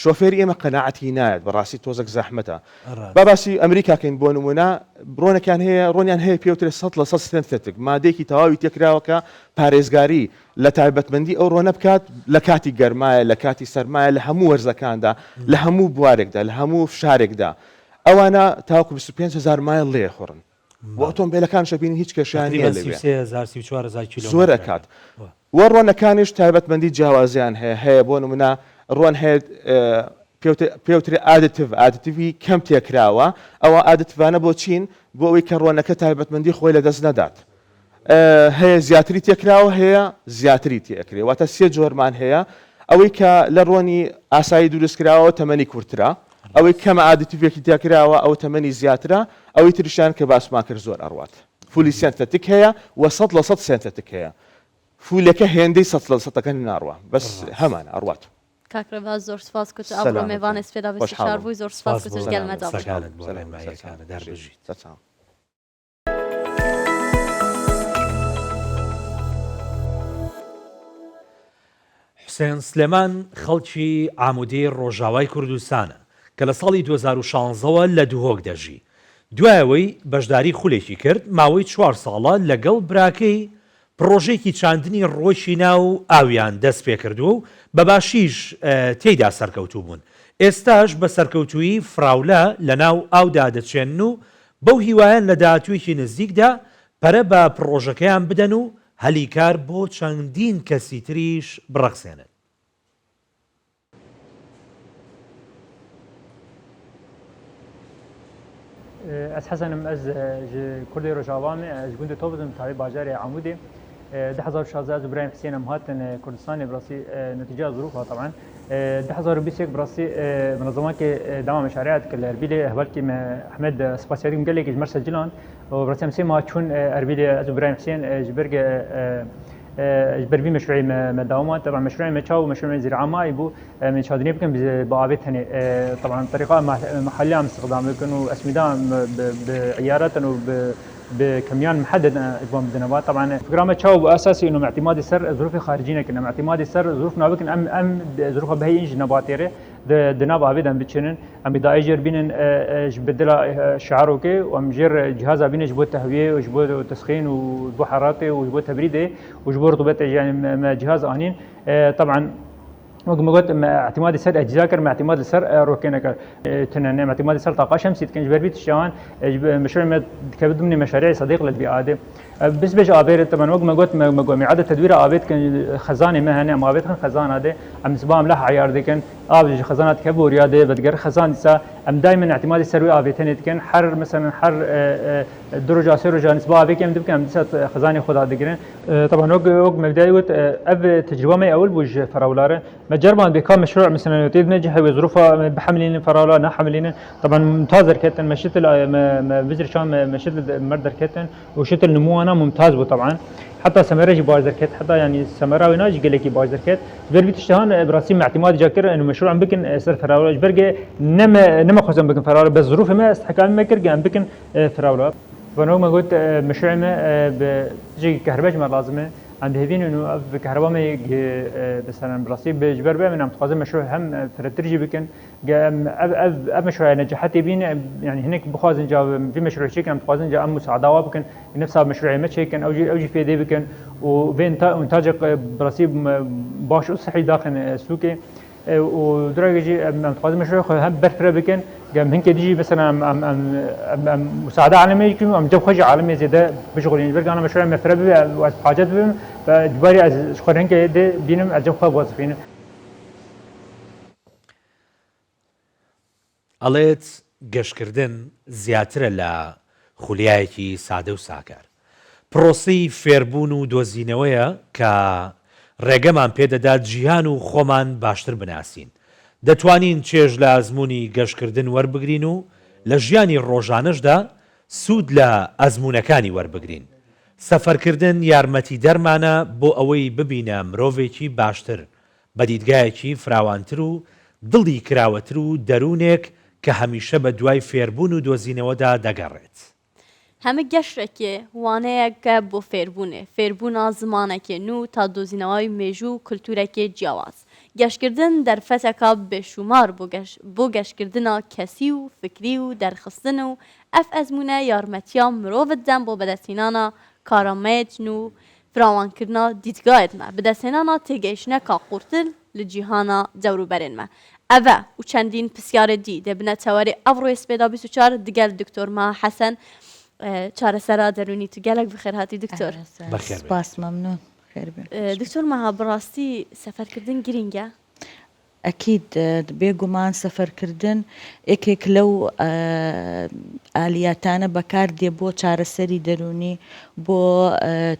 H: شۆفێری ئێمە قەناعەتی نایەت بەڕاستی تۆزەک زەحمەتە با باسی ئەمریکا کەین بۆ نمونە ڕۆنێکیان هەیە ڕۆنیان هەیە پێوترێ 100% synthetic مادەیەکی تەواوی تێکراوە کە پارێزگاری لە تایبەتمەندی ئەو ڕۆنە بکات لە کاتی گەرمایە لە کاتی سەرمایە لە هەموو وەرزەکاندا لە هەموو بوارێکدا لە هەموو فشارێکدا ئەوانە تاوەکو 25000 مایل لێ خوڕن و ئۆتۆمبیلەکان شەبینی هیچ کێشیان نییە
B: تقریبا
H: لەوێ
B: 33000 34000 کیلۆمەتر
H: زۆر ئەکات وە ڕۆنەکانیش تایبەتمەندی جیاوازیان هەیە هەیە بۆ نمونە ڕۆن هەیە پێوترێ additive additive ی کەم تێکراوە ئەوە additive انە بۆ چین بۆ ئەوەی کە ڕۆنەکە تایبەتمەندی خۆی لەدەست نەدات هەیە زیاتری تێکراوە هەیە زیاتری تێکرێ واتە سێ جۆرمان هەیە ئەوەی کە لە ڕۆنی ئاسایی دروستکراوە تەمەنی کورترە ئەوەی کەمە additive ێکی تێکراوە ئەو تەمەنی زیاترە ئەوەی تریشیان کە باسمان کرد زۆر ئەڕوات fully synthetic هەیە و 100% synthetic هەیە full ەکە هێندەی سەد لە سەدەکە ناڕوا بەس هەمانە ئەڕوات.
A: کاک ڕێباز زۆر سپاس کوچ ئەمڕۆ مێوانێ سپێدا 24 بووی زۆر سپاس کوچ گەل مەدا
B: سەکانت بۆ ڕێنماییەکانت هەر بژیت. حوسێن سلێمان خەڵکی عامودێی ڕۆژاوای کوردستانە کە لە ساڵی 2016 وە لە دهۆک دەژی. دوای ئەوەی بەشداری خولێکی کرد، ماوەی چوار ساڵە لەگەڵ براکەی پڕۆژەیەکی چاندنی ڕووەکی ناو ئاویان دەستپێکردووە و بە باشیش تێیدا سەرکەوتوو بوون. ئێستاش بە سەرکەوتوویی فراولە لەناو ئاودا دەچێنن و بەو هیوایەن لە داهاتوویەکی نزیکدا پەرە بە پڕۆژەکەیان بدەن و هەلی کار بۆ چەندین کەسی تریش بڕەخسێنن.
I: Ez Hesen im, ez ji Kurdê Rojava me, ez ji gundê Tobizim tavê bajarê Amûdê. 2016 ez û birayê Hüsên em hatin Kurdistanê bi rastî netîceya zirûfa taban. 2021 bi rastî minezzemakê dema meşariya dikir li Erbîlê hevalkî me Ehmed spasiyadî min gelekî ji me secilan û bi rastî em sê meha çûn Erbîlê ez û birayê Hüsên ji ber Ji ber vî meşrûyê me me dawama teb'an meşrûyê me çaw meşrûyê me zîraa mayî bû em ê çadinê bikin bi avê tenê teb'an terîqa mehellî em îstixdam bikin û esmîda bi îyaretin û bi kemiyan miheded ji wan bidin eva teb'an fikra me çaw bû esasî ino me îtîmadê ser zirûfê xaricî nekin em îtîmadê ser zirûf bikin em em zirûfa biheyîn ji nebatê re Di di nav avê de em biçinin, em bi dayê jêr bînin ji bi dila şiarokê û em jêr cîhaza bînin ji bo tehwiyê û ji bo tesxîn û ji bo heratê û ji bo tebrîdê û ji bo rutubetê jî yanî me cîhaz anîn. Taban wek min got me îtîmadê ser ecîza kir, me îtîmad li ser rokê nekir. Tune ne me îtîmadê ser taqa şemsî dikin ji ber vî tiştan ji meşrûyê me dikeve dimnê meşarî'ê sedîq li bîadê. Bes bêj avê re taban wek me got me me got em îade tedwîra avê dikin xezanê me hene em avê dixin xezana de em siba em leh eyar dikin av ji xezana dikeve boriya de vediger xezan dîsa em daymen îtîmadê ser wê avê tenê dikin her meselen her du roja sê roja nisba avê kêm dibikin em dîsa xezanê xwe da digirin taban wek wek me bidayê got ev tecrüba me ewil bû ji ferawla re me ceriband bê ka meşrû meselen tê dine cihê wê zirûfa bihemilînin ferawla nehemilînin taban mumtaz derketin me şitil me me bizir me me şitil mer derketin û şitil nimûana mumtaz bû teban. Heta semere jî baş derket, heta yanî semera wê na jî gelekî baş derket. Ji ber vî tiştehan bi rastî me îtîmad ca kir û meşrû em bikin ser ferawla. Ji ber ge ne me ne me xwest em bikin ferawla bes zirûfê me îstihkamî me kir ge em bikin ferawla. Van wek me got meşrûê me bi tiştekî kehrebe ji me lazim e. Em dihêvîn û ev kehreba me yê meselen bi rastî bi ji ber vê em dixwazin meşrû hem firetir jî bikin. Ge em ev ev ev meşrûya necahetê bîn yanî hinek bixwazin ca vî meşrûyê çêkin em dixwazin ca em musaada wa bikin nefsa meşrûyê me çêkin ew jî ew jî fêdê bikin û vê întacek bi rastî baş û sihî daxin sûkê û dureke jî em dixwazin meşrûyê xwe hem berfire bikin ge em hinkê dijî mesela em em em em em musaada alemê jî bikin û em cem xwe jî alemê zêde bişixulînin ji ber ku ana meşrûya me fire bibe û ez bi hacet bibim cibarî ez ji xwe hinkê dê bînim ez cem xwe biwezifînim.
B: ئەڵێت گەشتکردن زیاترە لە خولیایەکی سادە و ساکار. پڕۆسەی فێربوون و دۆزینەوەیە کە ڕێگەمان پێدەدات جیهان و خۆمان باشتر بناسین. دەتوانین چێژ لە ئەزموونی گەشتکردن وەربگرین و لە ژیانی ڕۆژانەشدا سوود لە ئەزموونەکانی وەربگرین. سەفەرکردن یارمەتیدەرمانە بۆ ئەوەی ببینە مرۆڤێکی باشتر. بە دیدگایەکی فراوانتر و دڵی کراوەتر و دەروونێک کە هەمیشە بە دوای فێربوون و دۆزینەوەدا دەگەڕێت.
A: هەمە گەشتەکێ وانەیەکە بۆ فێربوونێ، فێربوونا زمانەکێ نوو تا دۆزینەوەی مێژوو و کولتوورەکێ جیاواز. گەشتکردن دەرفەتەکا بێشوومار بۆ بۆ گەشتکردنا کەسی و فکری و دەرخستن و ئەف ئەزموونە یارمەتیا مرۆڤت دەن بۆ بەدەستهێنانا کارامەیەت نوو فراوانکردنا دیدگایت مە، بەدەستهێنانا تێگەیشتنەکا قووڵتر لە جیهانا دەوروبەرێن مە. ئەڤە و چەندین پرسیارێ دی دەبنە تەوەرێ ئەڤڕۆێ سپێدا 24 دگەل دکتۆر مەها حەسەن چارەسەرا دەروونی تو گەلەک بخێر هاتی دکتۆر.
B: بەخێر بێی.
J: سپاس مەمنون خێر بێن.
A: دکتۆر مەها بەڕاستی سەفەرکردن گرینگە؟
J: ئەکید بێ گومان سەفەرکردن یەکێک لەو ئالیاتانە بەکار دێ بۆ چارەسەری دەروونی بۆ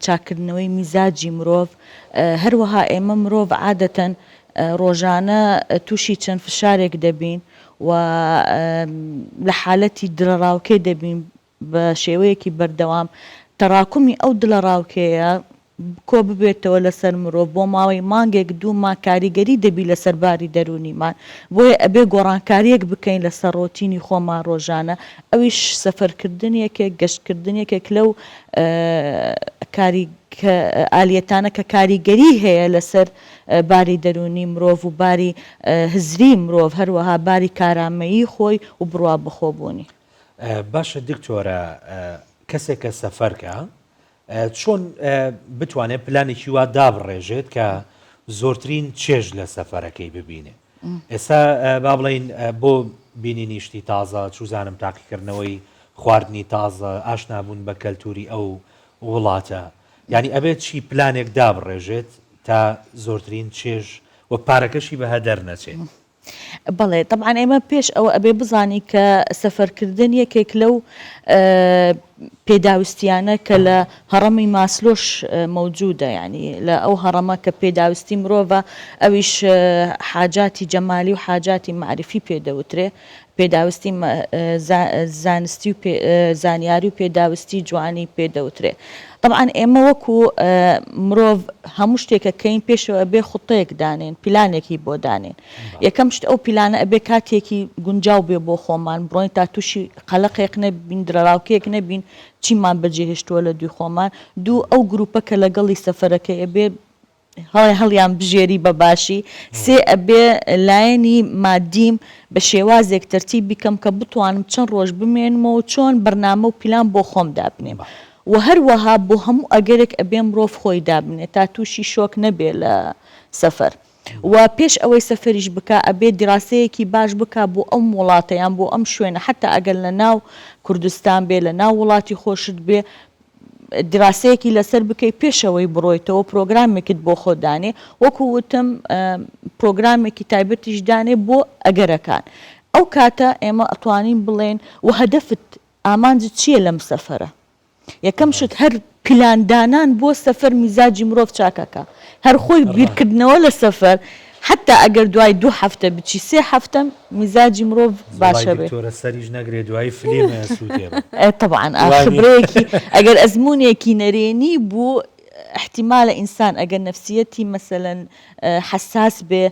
J: چاککردنەوەی میزاجی مرۆڤ هەروەها ئێمە مرۆڤ عادەتەن ڕۆژانە تووشی چەند فشارێک دەبین و لە حالەتی دڵەڕاوکێ دەبین بە شێوەیەکی بەردەوام تەڕاکومی ئەو دڵەڕاوکێیە کۆ ببێتەوە لەسەر مرۆڤ بۆ ماوەی مانگێک دوو مانگ کاریگەری دەبی لەسەر باری دەروونیمان بۆیە ئەبێ گۆڕانکاریەک بکەین لەسەر ڕۆتینی خۆمان ڕۆژانە ئەویش سەفەرکردن یەکێک گەشتکردن یەکێک لەو کاری ئالیەتانە کە کاریگەری هەیە لەسەر باری دەروونی مرۆڤ و باری هزری مرۆڤ هەروەها باری کارامەیی خۆی و بڕوا بەخۆبوونی.
B: باشە دکتۆرە کەسێک کە سەفەرکە چۆن بتوانێت پلانێکی وا دابڕێژێت کە زۆرترین چێژ لە سەفەرەکەی ببینێ ئێستا با بڵین بۆ بینینی شتی تازە چوزانم تاقیکردنەوەی خواردنی تازە ئاشنابوون بە کەلتوری ئەو وڵاتە یعنی ئەبێت چی پلانێک دابڕێژێت تا زۆرترین چێژ و پارەکەشی بە هەدەر نەچێت.
J: بەڵێ تەبعەن ئێمە پێش ئەوە ئەبێ بزانین کە سەفەرکردن یەکێک لەو پێداویستیانە کە لە هەڕەمی ماسلۆش مەوجودە یعنی لە ئەو هەڕەمە کە پێداویستی مرۆڤە ئەویش حاجاتی جەمالی و حاجاتی مەعریفی پێ دەوترێ پێداویستی زانستی و زانیاری و پێداویستی جوانی پێ دەوترێ. تەبعەن ئێمە وەکو مرۆڤ هەموو شتێک ئەکەین پێشەوە ئەبێ خوتەیەک دانێین پیلانێکی بۆ دانێین. یەکەم شت ئەو پیلانە ئەبێ کاتێکی گونجاو بێ بۆ خۆمان بڕۆین تا تووشی قەلەقێک نەبین دڵەڕاوکێک نەبین چیمان بەجێهێشتووە لە دووی خۆمان. دوو ئەو گروپە کە لەگەڵی سەفەرەکەی ئەبێ هەڵیان بژێری بە باشی. سێ ئەبێ لایەنی مادیم بە شێوازێک تەرتیب بیکەم کە بتوانم چەند ڕۆژ بمێنمەوە و چۆن بەرنامە و پیلان بۆ خۆم دابنێم و هەروەها بۆ هەموو ئەگەرێک ئەبێ مرۆڤ خۆی دابنێ تا تووشی شۆک نەبێ لە سەفەر و پێش ئەوەی سەفەریش بکا ئەبێ دیراسەیەکی باش بکا بۆ ئەم وڵاتە یان بۆ ئەم شوێنە حەتا ئەگەر لە ناو کوردستان بێ لە ناو وڵاتی خۆشت بێ دیراسەیەکی لەسەر بکەی پێشەوەی بڕۆیتەوە پرۆگرامێکت بۆ خۆت دانێ وەکو وتم پرۆگرامێکی تایبەتیش دانێ بۆ ئەگەرەکان ئەو کاتە ئێمە ئەتوانین بڵێن و هەدەفت ئامانجت چییە لەم سەفەرە یەکەم شت هەر پلاندانان بۆ سەفەر میزاجی مرۆڤ چاکەکە هەر خۆی بیرکردنەوە لە سەفەر حەتا ئەگەر دوای دوو هەفتە بچی سێ هەفتە میزاجی مرۆڤ باشە بێ.
B: وەڵای دکتۆرە سەریش نەگرێ دوایی فلیم ئەسوتێ.
J: ئێ تەبعەن ئا خبرەیەکی ئەگەر ئەزموونێکی نەرێنی بوو ئیحتیمالە ئینسان ئەگەر نەفسیەتی مەسەلەن حەساس بێ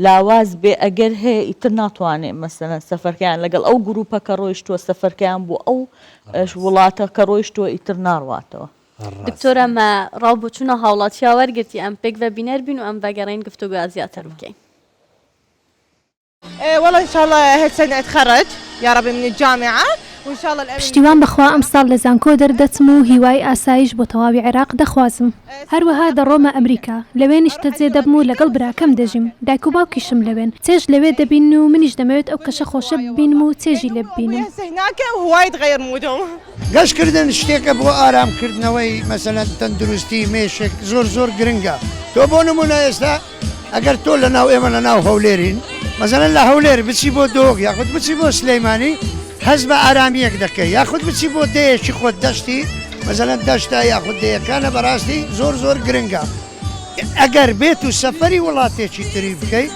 J: لاواز بێ ئەگەر هەیە ئیتر ناتوانێ مەسەلەن سەفەرکەیان لەگەڵ ئەو گروپە کە ڕۆیشتووە سەفەرکەیان بۆ ئەو وڵاتە کە ڕۆیشتووە ئیتر ناڕواتەوە.
A: دکتۆرە مە ڕاو بۆچوونە هاوڵاتیا وەرگرتی ئەم پێکڤە بینەر بین و ئەم ڤەگەڕێین گفتوگۆیا زیاتر بکەین.
K: واللە ان شاء اللە هالسنة اتخرج ياربي من الجامعة وان شاء اللە الامن
L: پشتیوان بەخوا ئەمساڵ لە زانکۆ دەردەچم و هیوای ئاسایش بۆ تەواوی عێراق دەخوازم. هەروەها دەڕۆمە ئەمریکا، لەوێ نیشتەجێ دەبم و لەگەڵ براکەم دەژیم، دایک و باوکیشم لەوێن، چێژ لەوێ دەبینن و منیش دەمەوێت ئەو کەشە خۆشە ببینم و چێژی لێ ببینم.
D: گەشتکردن شتێکە بۆ ئارامکردنەوەی مەسەلەن تەندروستی مێشک زۆر زۆر گرنگە تۆ بۆ نمونە ئێستا ئەگەر تۆ لە ناو ئێمە لە ناو هەولێرین مەسەلەن لە هەولێر بچی بۆ دۆک یاخود بچی بۆ سلەیمانی هەست بە ئارامیەک دەکەی یاخود بچی بۆ دەیەکی خۆت دەشتی مەسەلەن دەشتە یاخود دەیەکانە بەڕاستی زۆر زۆر گرنگە ئەگەر بێت و سەفەری وڵاتێکی تری بکەی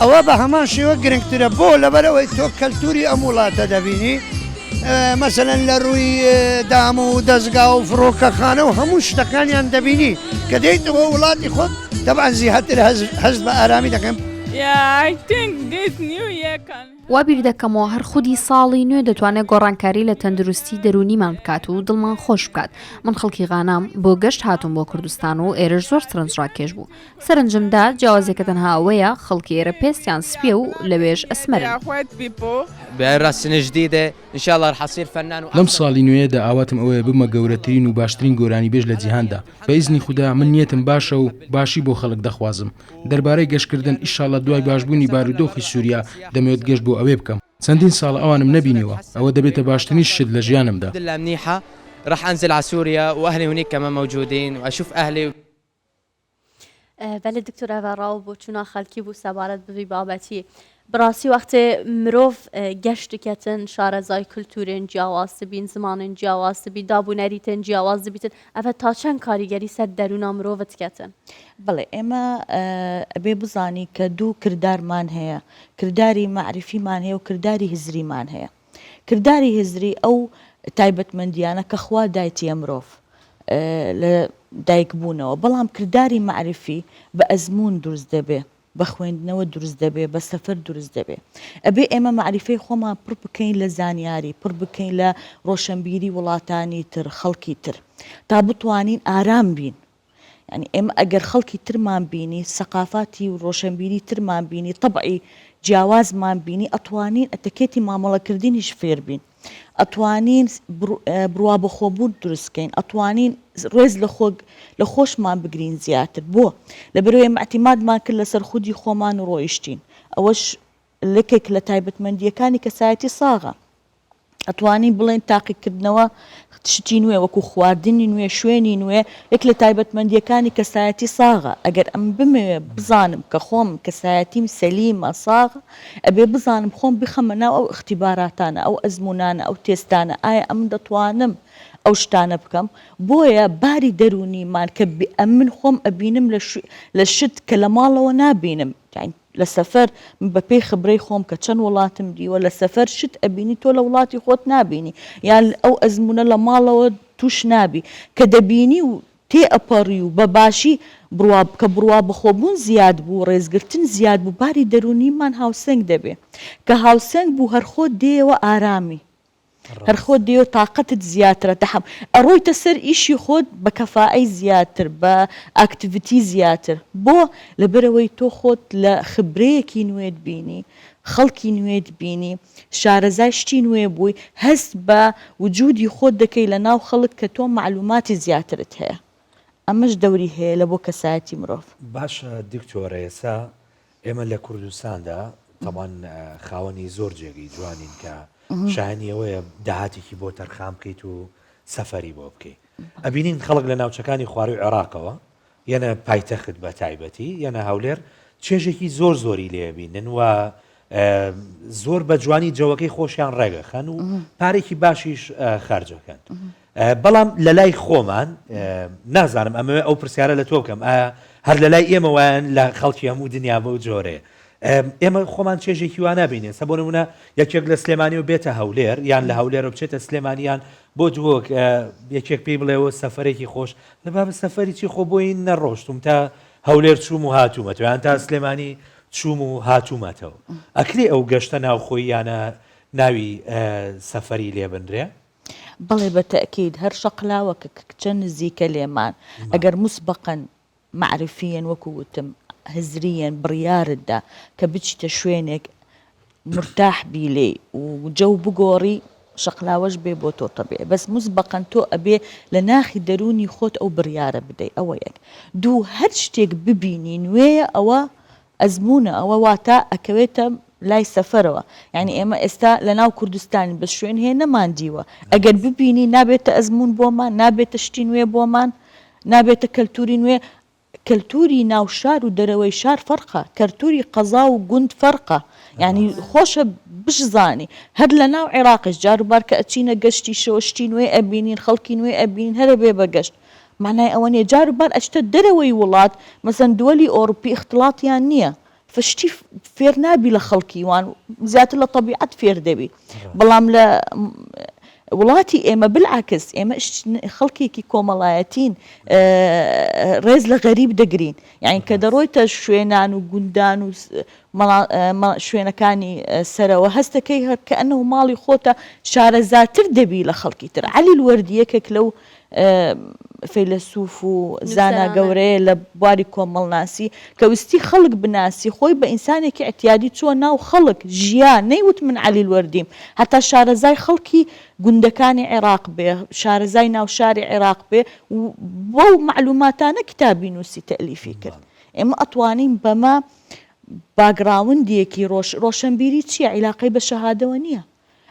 D: ئەوە بە هەمان شێوە گرنگترە بۆ لەبەرئەوەی تۆ کەلتوری ئەم وڵاتە دەبینی مەسەلەن لە ڕووی دام و دەزگا و فڕۆکەخانە و هەموو شتەکانیان دەبینی کە دێیتەوە وڵاتی خۆت.
M: تەبعەن زیاتر هەست بە ئارامی دەکەم.
N: وا بیردەکەمەوە هەر خودی ساڵی نوێ دەتوانێت گۆڕانکاری لە تەندروستی دەروونیمان بکات و دڵمان خۆش بکات. من خەڵکی غانام، بۆ گەشت هاتووم بۆ کوردستان و ئێرەش زۆر سەرنجڕاکێش بوو. سەرنجم دا جیاوازیەکە تەنها ئەوەیە خەڵکی ئێرە پێستیان سپیە و لەوێش ئەسمەرن.
O: لەم ساڵی نوێیەدا ئاواتم ئەوەیە ببمە گەورەترین و باشترین گۆرانیبێژ لە جیهاندا، بە ئیزنی خودا من نیەتم باشە و باشی بۆ خەڵک دەخوازم. دەربارەی گەشتکردن ئیشاڵڵا دوای باشبوونی بارودۆخی سوریا دەمەوێت گەشت بۆ ئەوێ بکەم. چەندین ساڵە ئەوانم نەبینیوە، ئەوە دەبێتە باشترین شت لە ژیانمدا.
A: بەلێ دکتۆر ئەڤە ڕا و بۆچوونا خەلکی بوو سەبارەت بڤی بابەتی. بڕاسی وەختێ مرۆڤ گەشت دکەتن شارەزای کولتورێن جیاواز دبین، زمانێن جیاواز دبی، داب و نەریتێن جیاواز دبیتن، ئەڤە تا چەند کاریگەری سەر دەرونا مرۆڤ دکەتن؟
J: بەڵێ ئێمە ئەبێ بزانی کە دوو کردارمان هەیە، کرداری مەعریفیمان هەیە و کرداری هزریمان هەیە. کرداری هزری ئەو تایبەتمەندییانە کە خوا دایتیە مرۆڤ لە دایک بوونەوە، بەڵام کرداری مەعریفی بە ئەزموون دروست دەبێ، بە خوێندنەوە دروست دەبێ، بە سەفەر دروست دەبێ. ئەبێ ئێمە مەعریفەی خۆمان پڕ بکەین لە زانیاری، پڕ بکەین لە ڕۆشەنبیری وڵاتانی تر، خەڵکی تر. تا بتوانین ئارام بین. یانی ئێمە ئەگەر خەڵکی ترمان بینی، سەقافاتی و ڕۆشەنبیری ترمان بینی، تەبعی جیاوازمان بینی، ئەتوانین ئەتەکێتی مامەڵەکردنیش فێر بین. ئەتوانین بڕوابەخۆبوون دروست کەین، ئەتوانین ڕێز لە خۆ لە خۆشمان بگرین زیاتر. بۆ؟ لەبەرئەوەی ئێمە ئیعتیمادمان کرد لەسەر خودی خۆمان و ڕۆیشتین. ئەوەش یەکێک لە تایبەتمەندییەکانی کەسایەتی ساغە. ئەتوانین بڵێین تاقیکردنەوە شتی نوێ وەکو خواردنی نوێ، شوێنی نوێ یەک لە تایبەتمەندییەکانی کەسایەتی ساغە. ئەگەر ئەمن بمەوێ بزانم کە خۆم کەسایەتیم سەلیمە، ساغە، ئەبێ بزانم خۆم بخەمە ناو ئەو ئیختیباراتانە، ئەو ئەزموونانە، ئەو تێستانە، ئایا ئەمن دەتوانم ئەو شتانە بکەم؟ بۆیە باری دەروونیمان کە ئەمن خۆم ئەبینم لە شت کە لە ماڵەوە نابینم، یانی لە سەفەر، من بە پێی خبرەی خۆم کە چەند وڵاتم دیوە، لە سەفەر شت ئەبینی تۆ لە وڵاتی خۆت نابینی، یان ئەو ئەزموونە لە ماڵەوە تووش نابی، کە دەبینی و تێ ئەپەڕی و بە باشی بڕوا کە بڕوا بەخۆبوون زیاد بوو، ڕێزگرتن زیاد بوو، باری دەروونیمان هاوسەنگ دەبێ. کە هاوسەنگ بوو هەر خۆت دێیەوە ئارامی. هەر خۆت دێیەوە تاقەتت زیاترە تەحەم ئەڕۆیتە سەر ئیشی خۆت بە کەفائەی زیاتر بە activity زیاتر بۆ؟ لەبەرئەوەی تۆ خۆت لە خبرەیەکی نوێت بینی خەڵکی نوێت بینی شارەزای شتی نوێ بووی هەست بە وجودی خۆت دەکەی لە ناو خەڵک کە تۆ مەعلوماتی زیاترت هەیە ئەمەش دەوری هەیە لە بۆ کەسایەتی مرۆڤ.
B: باشە دکتۆر ئێستا ئێمە لە کوردستاندا تەبعەن خاوەنی زۆر جێگەی جوانین کە شایەنی ئەوەیە داهاتێکی بۆ تەرخان بکەیت و سەفەری بۆ بکەیت ئەبینین خەڵک لە ناوچەکانی خواروی عێراقەوە یەنە پایتەخت بە تایبەتی یەنە هەولێر چێژێکی زۆر زۆری لێبینن و زۆر بە جوانی جەوەکەی خۆشیان ڕێگەخەن و پارێکی باشیش خرجەکەن. بەڵام لە لای خۆمان نازانم ئەمەوێ ئەو پرسیارە لە تۆ بکەم ئایا هەر لە لای ئێمە وایەن لە خەڵکی هەموو دنیا بەو جۆرەیە ئێمە خۆمان چێژێکی وا نابینین سە بۆ نمونە یەکێک لە سلێمانی و بێتە هەولێر یان لە هەولێر و بچێتە سلێمانیان بۆ دهۆک یەکێک پێی بڵێەوە سەفەرێکی خۆش لە بابە سەفەری چی خۆ بۆی نەڕۆشتم تا هەولێر چوم و هاتوومەتەوە یان تا سلێمانی چوم و هاتوومەتەوە ئەکرێ ئەو گەشتە ناوخۆییانە ناوی سەفەری لێبنرێ؟
J: بەڵێ بە تەئکید هەر شەقلاوە کە کچە نزیکە لێمان ئەگەر موسبەقەن مەعریفیەن وەکو وتم هزریەن بڕیارت دا کە بچیتە شوێنێک مورتاح بی لێی و جەو بگۆڕی شەقلاوەش بێ بۆ تۆ تەبیعی بەس موسبەقەن تۆ ئەبێ لە ناخی دەروونی خۆت ئەو بڕیارە بدەی ئەوە یەک دوو هەر شتێک ببینی نوێیە ئەوە ئەزموونە ئەوە واتا ئەکەوێتە لای سەفەرەوە یانی ئێمە ئێستا لە ناو کوردستانین بەس شوێن هەیە نەمان دیوە ئەگەر ببینی نابێتە ئەزموون بۆمان نابێتە شتی نوێ بۆمان نابێتە کەلتوری نوێ کەلتوری ناو شار و دەرەوەی شار فەرقە کەلتوری قەزا و گوند فەرقە یانی خۆشە بشزانی هەر لە ناو عێراقیش جاروبار کە ئەچینە گەشتیشەوە شتی نوێ ئەبینین خەڵکی نوێ ئەبینین هەر ئەبێ بە گەشت مانای ئەوە نیە جار بار ئەچتە دەرەوەی وڵات مەسەن دوەلی ئۆڕوپی ئیختڵاتیان نیە فشتی فێر نابی لە خەڵکی وان زیاتر لە تەبیعەت فێر دەبی بەڵام لە. وڵاتی ئێمە بالعکس ئێمە خەڵکێکی کۆمەڵایەتین ڕێز لە غەریب دەگرین یعنی کە دەڕۆیتە شوێنان و گوندان و شوێنەکانی سەرەوە هەستەکەی هەر کە ئەنەوە ماڵی خۆتە شارەزاتر دەبی لە خەڵکی تر عەلی الوەردی یەکێک لەو فەیلەسوف و زانا گەورەیە لە بواری کۆمەڵناسی کە ویستی خەڵک بناسی خۆی بە ئینسانێکی ئیعتیادی چووە ناو خەڵک ژیا نەیوت من عەلی الوەردیم هەتا شارەزای خەڵکی گوندەکانی عێراق بێ شارەزای ناو شاری عێراق بێ و بەو مەعلوماتانە کتابی نووسی تەئلیفی کرد ئێمە ئەتوانین بەمە باگڕاوندێکی ڕۆش ڕۆشەنبیری چییە عیلاقەی بە شەهادەوە نییە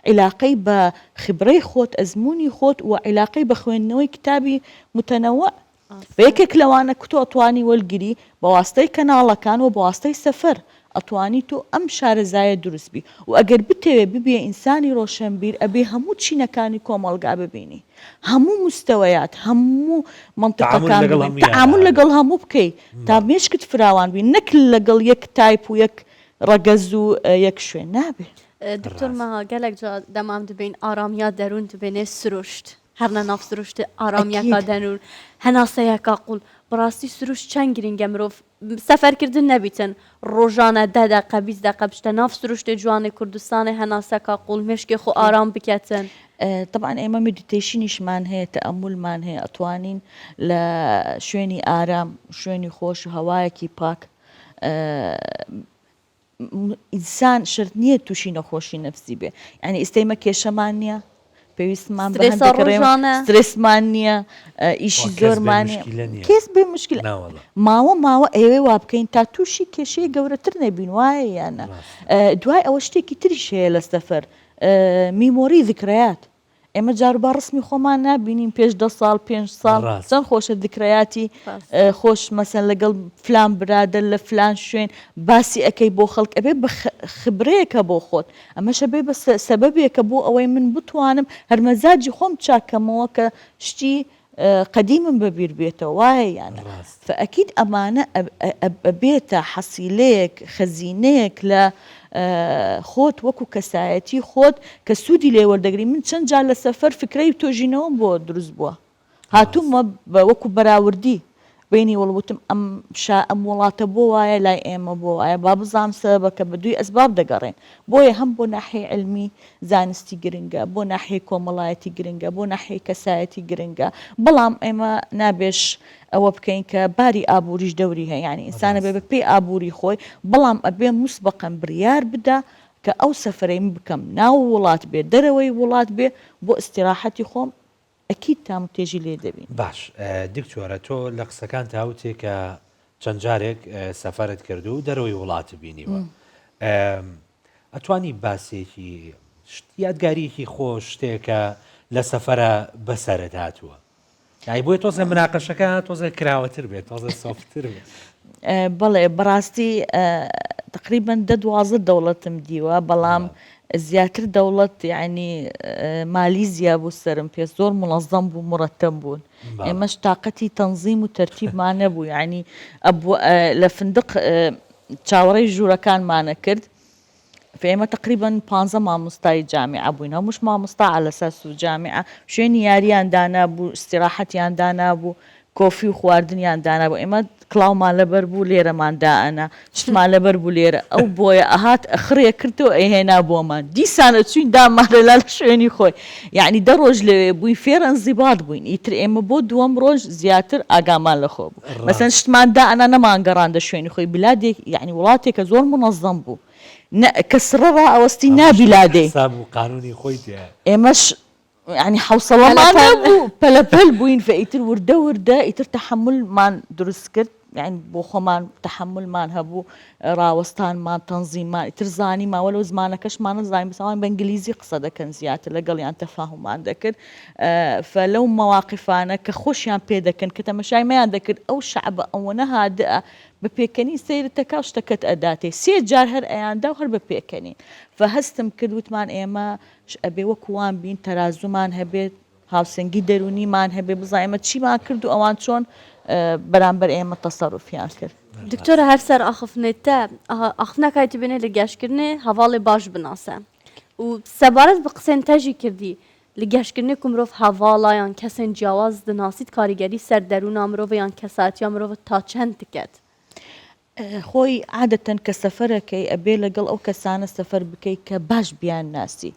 J: عیلاقەی بە خیبرەی خۆت، ئەزموونی خۆت و عیلاقەی بە خوێندنەوەی کتابی متنوع بە یەکێک لەوانە کتۆ ئەتوانی وەلگری بە واستەی کەناڵەکان و بە واستەی سەفەر ئەتوانی تۆ ئەم شارەزایە دروست بی و ئەگەر بتەوێ ببیە ئینسانی ڕۆشەنبیر ئەبێ هەموو چینەکانی کۆمەڵگا ببینی هەموو مستەوەیات هەموو مەنتیقەکان ببینی تەعامول لەگەڵ هەموو بکەی تا مێشکت فراوان بی نەک لەگەڵ یەک تایپ و یەک ڕەگەز و یەک شوێن نابێ.
A: دکتۆر مەها گەلەک جا دەمام دبین ئارامیا دەروون دبێنێ سروشت هەرنە ناف سروشت ئارامیەکا دەروون هەناسەیەکا قوڵ بەڕاستی سروشت چەند گرنگە مرۆڤ سەفەرکردن نەبیتن ڕۆژانە دە دەقە 20 دەقە بچتە ناف سروشتێ جوانێ کوردستانێ هەناسەکا قوڵ مێشکێ خۆ ئارام بکەتن.
J: تەبعەن ئێمە meditation یشمان هەیە تەئەمولمان هەیە ئەتوانین لە شوێنی ئارام شوێنی خۆش هەوایەکی پاک ئینسان شەرت نییە تووشی نەخۆشی نەفسی بێ یعنی ئیستا ئێمە کێشەمان نییە پێویستمان بە هەندێک سترێسمان نییە ئیشی زۆرمان کەس بێ مشکل ماوە ماوە ئەوێ وا بکەین تا تووشی کێشەی گەورەتر نەبین وایە یانە دوای ئەوە شتێکی تریش هەیە لە سەفەر memory ذکريات ئێمە جاروبار ڕسمی خۆمان نابینین پێش دە ساڵ پێنج ساڵ چەند خۆشە ذکرەیاتی خۆش مەسەن لەگەڵ فلان برادەر لە فلان شوێن باسی ئەەکەی بۆ خەڵک ئەبێ بە خبرەیەکە بۆ خۆت ئەمەشە بێ بە سەبەبێکە بۆ ئەوەی من بتوانم هەرمەزاجی خۆم چاکەمەوە کە شتی قەدیمم بەبیر بێتەوە وایە یان نا؟ فەئەکید ئەمانە ئەبێتە حەسیلەیەک خەزینەیەک لە خۆت وەکو کەسایەتی خۆت کە سوودی لێ وەردەگری من چەند جار لە سەفەر فکرەی تۆژینەوەم بۆ دروست بووە هاتوومە وەکو بەراوردی بینی وەڵ وتم ئەم شا ئەم وڵاتە بۆ وایە لای ئێمە بۆ وایە با بزانم سەبەبەکە بە دووی ئەسباب دەگەڕێن بۆیە هەم بۆ ناحیەی عیلمی زانستی گرنگە، بۆ ناحیەی کۆمەڵایەتی گرنگە، بۆ ناحیەی کەسایەتی گرنگە، بەڵام ئێمە نابێش ئەوە بکەین کە باری ئابووریش دەوری هەیە، یانی ئینسان ئەبێ بە پێی ئابووری خۆی، بەڵام ئەبێ موسبەقەن بریار بدا کە ئەو سەفەرەی من بکەم ناو وڵات بێ دەرەوەی وڵات بێ بۆ ئیستیراحەتی خۆم ئەکید تام و تێژی لێ دەبین.
B: باش دکتۆرە تۆ لە قسەکانتا وتێ کە چەند جارێک سەفەرت کردو و دەرەوەی وڵاتت بینیوە ئەتوانی باسێکی یادگاریەکی خۆش شتێکە لە سەفەرە بەسەرت هاتووە یای بۆیە تۆزێ مناقەشەکە تۆزێ کراوەتر بێت تۆزێ سۆفتر بێت.
J: بەڵێ بەڕاستی تقریبا دە دوازدە دەوڵەتم دیوە بەڵام زیاتر دەوڵەت یعنی مالیزیا بوو سەرم پێ زۆر منەزەم بوو مرەتەم بوون ئێمەش تااقەتی تەنزیم و تەرتیبمان نەبوو یعنی لە فندق چاوەڕێی ژوورەکانمانە کرد ئێمە تەقریبەن پانزە مامۆستای جامیعە بووین هەمووش مامۆستا عەلەساس و جامیعە شوێنی یاریان دانابوو ئیستیراحەتیان دانابوو کۆفی و خواردنیان دانابوو ئێمە کڵاومان لەبەر بوو لێرەمان دائەنا شتمان لەبەر بوو لێرە ئەو بۆیە ئەهات ئەخڕێ کردەوە ئەیهێنا بۆمان دیسان ئەچووین دامانە لا لە شوێنی خۆی یەعنی دە ڕۆژ لەوێ بووین فێر ئەنزیبات بووین ئیتر ئێمە بۆ دووەم ڕۆژ زیاتر ئاگامان لە خۆ بوو مەسەن شتمان دائەنا نەمانگەڕاندە شوێنی خۆی بلادێک یەعنی وڵاتێکە زۆر مونەزەم بوو نە کە سڕە ڕائەوەستی نابی لادێی
B: حساب و قانونی خۆی تیایە.
J: ئێمەش یەعنی حەوسەڵەمان نەبوو پەلەپەل بووین فە ئیتر وردە وردە ئیتر تەحەمولمان دروست کرد یەعنی بۆ خۆمان تەحەمولمان هەبوو ڕاوەستانمان تەنزیممان ئیتر زانیمان وەلەو زمانەکەشمان نەزانین بەس ئەوان بە ئینگلیزی قسە دەکەن زیاتر لەگەڵیان تەفاهومان دەکرد فە لەو مەواقفانە کە خۆشیان پێ دەکەن کە تەمەشای مەیان دەکرد ئەو شەعبە ئەوەنە هادئە بە پێکەنین سەیرت دەکا و شتەکەت ئەداتێ سێ جار هەر ئەیاندا و هەر بە پێکەنین فە هەستم کرد وتمان ئێمە ئەبێ وەکو وان بین تەرازومان هەبێت هاوسەنگی دەروونیمان هەبێ بزانین ئێمە چیمان کرد و ئەوان چۆن بەرامبەر ئێمە تەسەروفیان کرد.
A: دکتۆرە هەر سەر ئاخفنێ تە ئاخفنەکای تبێنێ لە گەشتکردنێ هەڤاڵێ باش بناسە و سەبارەت بە قسەێن تەژی کردی. Li geştkirinê ku mirov hevala yan kesên ciyawaz dinasît karîgerî ser derûna mirove yan kesayetiya mirove ta çend diket?
J: خۆی عادەتەن کە سەفەرەکەی ئەبێ لەگەڵ ئەو کەسانە سەفەر بکەی کە باش بیان ناسی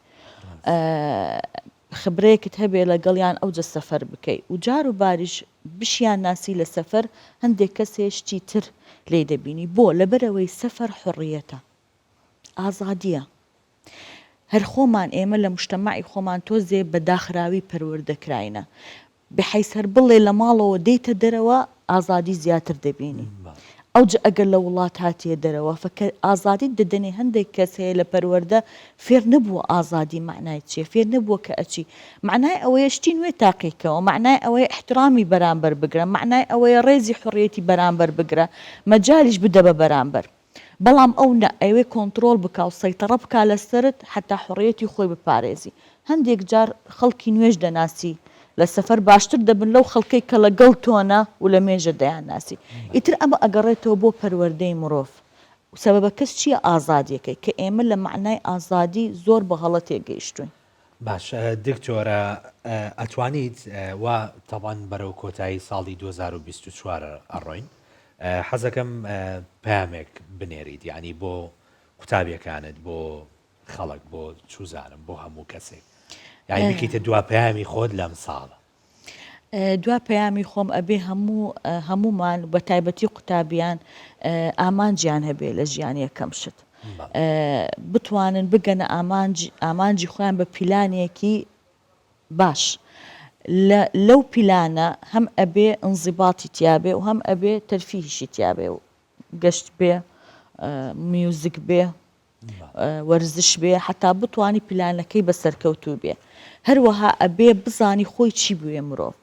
J: خبرەیەکت هەبێ لەگەڵیان ئەوجە سەفەر بکەی و جار و باریش بشیان ناسی لە سەفەر هەندێک کەس هەیە شتی تر لێی دەبینی بۆ لەبەرئەوەی سەفەر حوڕیەتە ئازادیە هەر خۆمان ئێمە لە موجتەمەعی خۆمان تۆزێ بە داخراوی پەروەردە کراینە بحەیس هەر بڵێ لە ماڵەوە دێیتە دەرەوە ئازادی زیاتر دەبینی ئەوجە ئەگەر لە وڵات هاتیە دەرەوە فکە ئازادیت دەدەنێ هەندێک کەس هەیە لە پەروەردە فێر نەبووە ئازادی مەعنای چیە فێر نەبووە کە ئەچی مەعنای ئەوەیە شتی نوێ تاقیکەوە مەعنای ئەوەیە ئیحترامی بەرامبەر بگرە مەعنای ئەوەیە ڕێزی حوڕیەتی بەرامبەر بگرە مەجالیش بدە بە بەرامبەر بەڵام ئەو نا ئەیەوێ کۆنتڕۆڵ بکا و سەیتەڕە بکا لەسەرت حەتا حوڕیەتی خۆی بپارێزی هەندێک جار خەڵکی نوێش دەناسی لە سەفەر باشتر دەبن لەو خەڵکەی کە لەگەڵ تۆنە و لە مێژە دەیانناسی ئیتر ئەمە ئەگەڕێتەوە بۆ پەروەردەی مرۆڤ سەبەبەکەس چیە ئازادیەکەی کە ئێمە لە مەعنای ئازادی زۆر بە هەڵە تێگەیشتوین.
B: باشە دکتۆرە ئەتوانیت وا تەبعەن بەرەو کۆتایی ساڵی 2024 ئەڕۆین حەزەکەم پامێک بنێریت یعنی بۆ قوتابیەکانت بۆ خەڵک بۆ چوزانم بۆ هەموو کەسێک یعنی بکەیتە دوا پەیامی خۆت لەم ساڵە.
J: دوا پەیامی خۆم ئەبێ هەموو هەموومان بە تایبەتی قوتابیان ئامانجیان هەبێ لە ژیان یەکەم شت بتوانن بگەنە ئامانج ئامانجی خۆیان بە پیلانێکی باش لەو پیلانە هەم ئەبێ ئینزیباتی تیابێ و هەم ئەبێ تەرفیهیشی تیابێ و گەشت بێ میوزیک بێ وەرزش بێ حتا بتانی پلانەکەی بە سەرکەوتوو بێ هەروەها ئەبێ بزانی خۆی چی بوێ مرۆڤ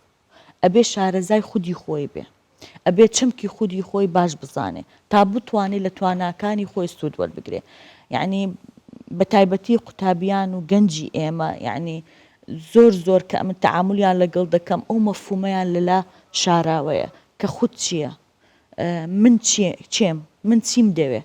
J: ئەبێ شارەزای خودی خۆی بێ ئەبێ چەمکی خودی خۆی باش بزانێ تا بتوانێ لە تواناکانی خۆی سوود وەربگرێ یعنی بە تایبەتی قوتابیان و گەنجی ئێمە یعنی زۆر زۆر کە ئەمن تەعامولیان لەگەڵ دەکەم ئەو مەفهومەیان لەلا شاراوەیە کە خود چییە من کێم؟ من چیم دەوێ؟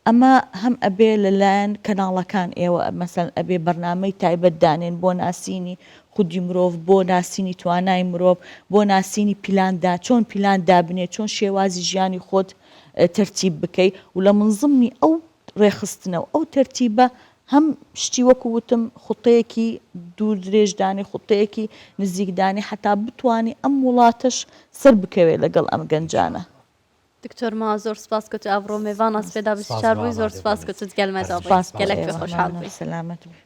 J: ئەمە هەم ئەبێ لە لایەن کەناڵەکان ئێوە مەسەلەن ئەبێ بەرنامەی تایبەت دانێن بۆ ناسینی خودی مرۆڤ، بۆ ناسینی توانای مرۆڤ، بۆ ناسینی پیلان دا چۆن پیلان دابنێ، چۆن شێوازی ژیانی خۆت تەرتیب بکەی و لە من زمنی ئەو ڕێکخستنە و ئەو تەرتیبە هەم شتی وەکو وتم خوتەیەکی دوور درێژ دانێ خوتەیەکی نزیک دانێ حەتا بتوانێ ئەم وڵاتەش سەر بکەوێ لەگەڵ ئەم گەنجانە.
A: دکتۆر ما زۆر سپاس کە تو ئەڤڕۆ مێڤان ئەس پێدا 24 بووی زۆر سپاس کە تو گەل مەدا بووی گەلەک پێ خۆشحاڵ بووین.
J: سەلامەت بی.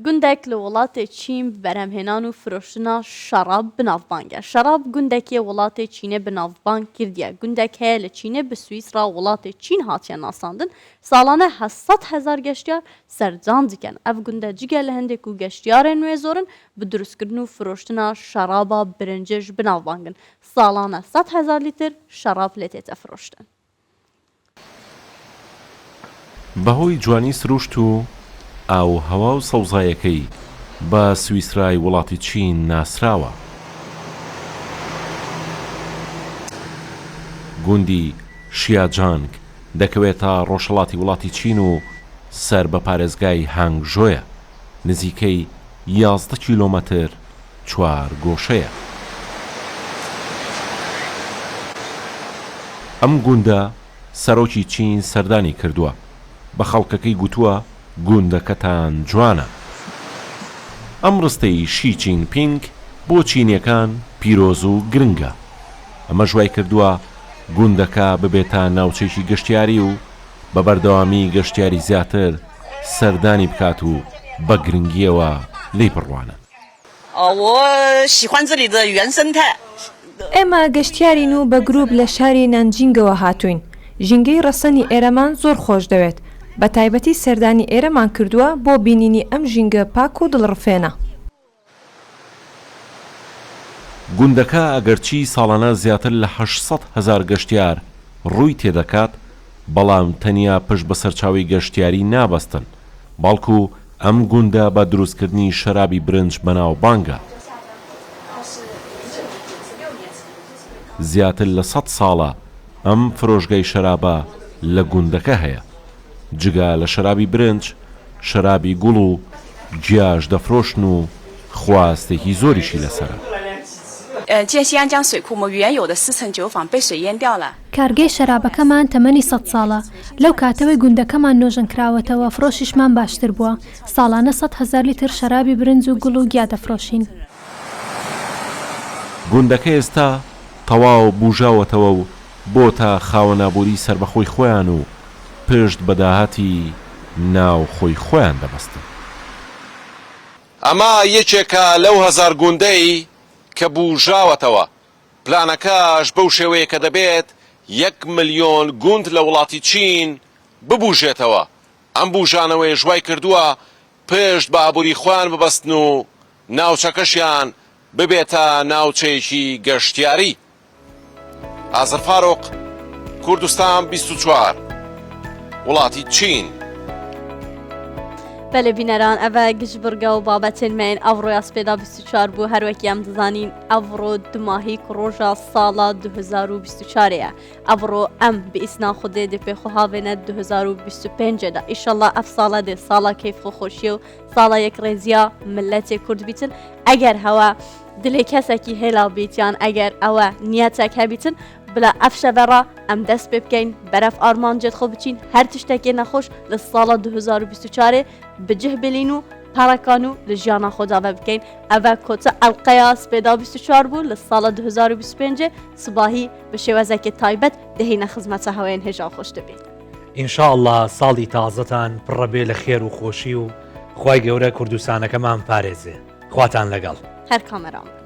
A: گوندێک لە وڵاتێ چین بە بەرهەمهێنان و فرۆشتنا شەڕاب بناوبانگە. شەڕاب گوندەکێ وڵاتێ چینێ بناوبانگ کردیە. گوندەک هەیە لە چینێ بە سویسڕا وڵاتێ چین هاتیە ناساندن. ساڵانە 800 هەزار گەشتیار سەردان دکەن. ئەڤ گوندە جگە لە هەندێک و گەشتیارێن وێ زۆرن بە دروستکردن و فرۆشتنا شەڕابا برنجش بناوبانگن. ساڵانە 100 هەزار لیتر شەڕاب لێ تێتە فرۆشتن.
P: بەهۆی جوانی سروشت و ئاو و هەوا و سەوزایەکەی بە سویسرای وڵاتی چین ناسراوە. گوندی شیاجانگ دەکەوێتە ڕۆژهەڵاتی وڵاتی چین و سەر بە پارێزگای هانگژۆیە، نزیکەی 11 کیلۆمەتر چوارگۆشەیە. ئەم گوندە سەرۆکی چین سەردانی کردووە، بە خەڵکەکەی گوتووە گوندەکەتان جوانە. ئەم ڕستەی شی چین پینگ بۆ چینییەکان پیرۆز و گرنگە. ئەمەش وایکردووە گوندەکە ببێتە ناوچەیەکی گەشتیاری و بە بەردەوامی گەشتیاری زیاتر سەردانی بکات و بە گرنگییەوە لێی بڕوانن.
Q: ئێمە گەشتیارین و بە گروپ لە شاری نانجینگەوە هاتووین، ژینگەی ڕەسەنی ئێرەمان زۆر خۆش دەوێت، بە تایبەتی سەردانی ئێرەمان کردووە بۆ بینینی ئەم ژینگە پاک و دڵڕفێنە.
P: گوندەکە ئەگەرچی ساڵانە زیاتر لە 800 هەزار گەشتیار ڕووی تێدەکات، بەڵام تەنیا پشت بە سەرچاوەی گەشتیاری نابەستن، بەڵکو ئەم گوندە بە دروستکردنی شەرابی برنج بەناوبانگە. زیاتر لە سەد ساڵە ئەم فرۆشگای شەرابە لە گوندەکە هەیە. جگە لە شەرابی برنج، شەرابی گوڵ و گیاش دەفرۆشن و خواستێکی زۆریشی لەسەرە.
L: کارگەی شەرابەکەمان تەمەنی سەد ساڵە، لەو کاتەوەی گوندەکەمان نۆژەنکراوەتەوە فرۆشیشمان باشتر بووە، ساڵانە 100,000 لیتر شەرابی برنج و گوڵ و گیا دەفرۆشین.
P: گوندەکە ئێستا تەواو بوژاوەتەوە و بۆتە خاوەن ئابووری سەربەخۆی خۆیان و پشت بە داهاتی ناوخۆی خۆیان دەبەستن. ئەمە یەکێکە لەو هەزار گوندەی کە بوژاوەتەوە، پلانەکەش بەو شێوەیە کە دەبێت یەک ملیۆن گوند لە وڵاتی چین ببوژێتەوە، ئەم بوژانەوەیەش وای کردووە پشت بە ئابووری خۆیان ببەستن و ناوچەکەشیان ببێتە ناوچەیەکی گەشتیاری. ئازەر فاروق، کوردستان 24، وڵاتی چین.
A: بەلێ بینەران ئەڤە گشت بڕگە و بابەتێن مەین ئەڤڕۆیا سپێدا 24 بوو هەروەکی ئەم دزانین ئەڤڕۆ دوماهیک ڕۆژا ساڵا 2024 ەیە ئەڤڕۆ ئەم بئیسنا خودێ دێ پێ خۆ هاوێنە 2025 دا ئیشەڵا ئەف ساڵە دێ ساڵا کەیف خۆ خۆشیە و ساڵا یەک ڕێزیا ملەتێ کورد بیتن ئەگەر هەوا دلێ کەسەکی هێلا بیت یان ئەگەر ئەوە نیەتەک هەبیتن بلا ئەف شەڤە ئەم دەست پێ بکەین بەرەف ئارمانجێت خۆ بچین هەر تشتێکێ نەخۆش لە ساڵا 2024 بجه بلین و پەڕەکان و لە ژیانا خۆدا بە بکەین ئەڤە کۆتە ئەڵقەیا سپێدا 24 بوو لە ساڵا 2025 سباهی بە شێوازێکی تایبەت دەهینە خزمەتە هەوەیەن هێژا و خۆش دەبێت.
B: ان شاء اللە ساڵی تازەتان پڕەبێ لە خێر و خۆشی و خوای گەورە کوردستانەکەمان پارێزێ. خواتان لەگەڵ.
A: هەر کامەران بن.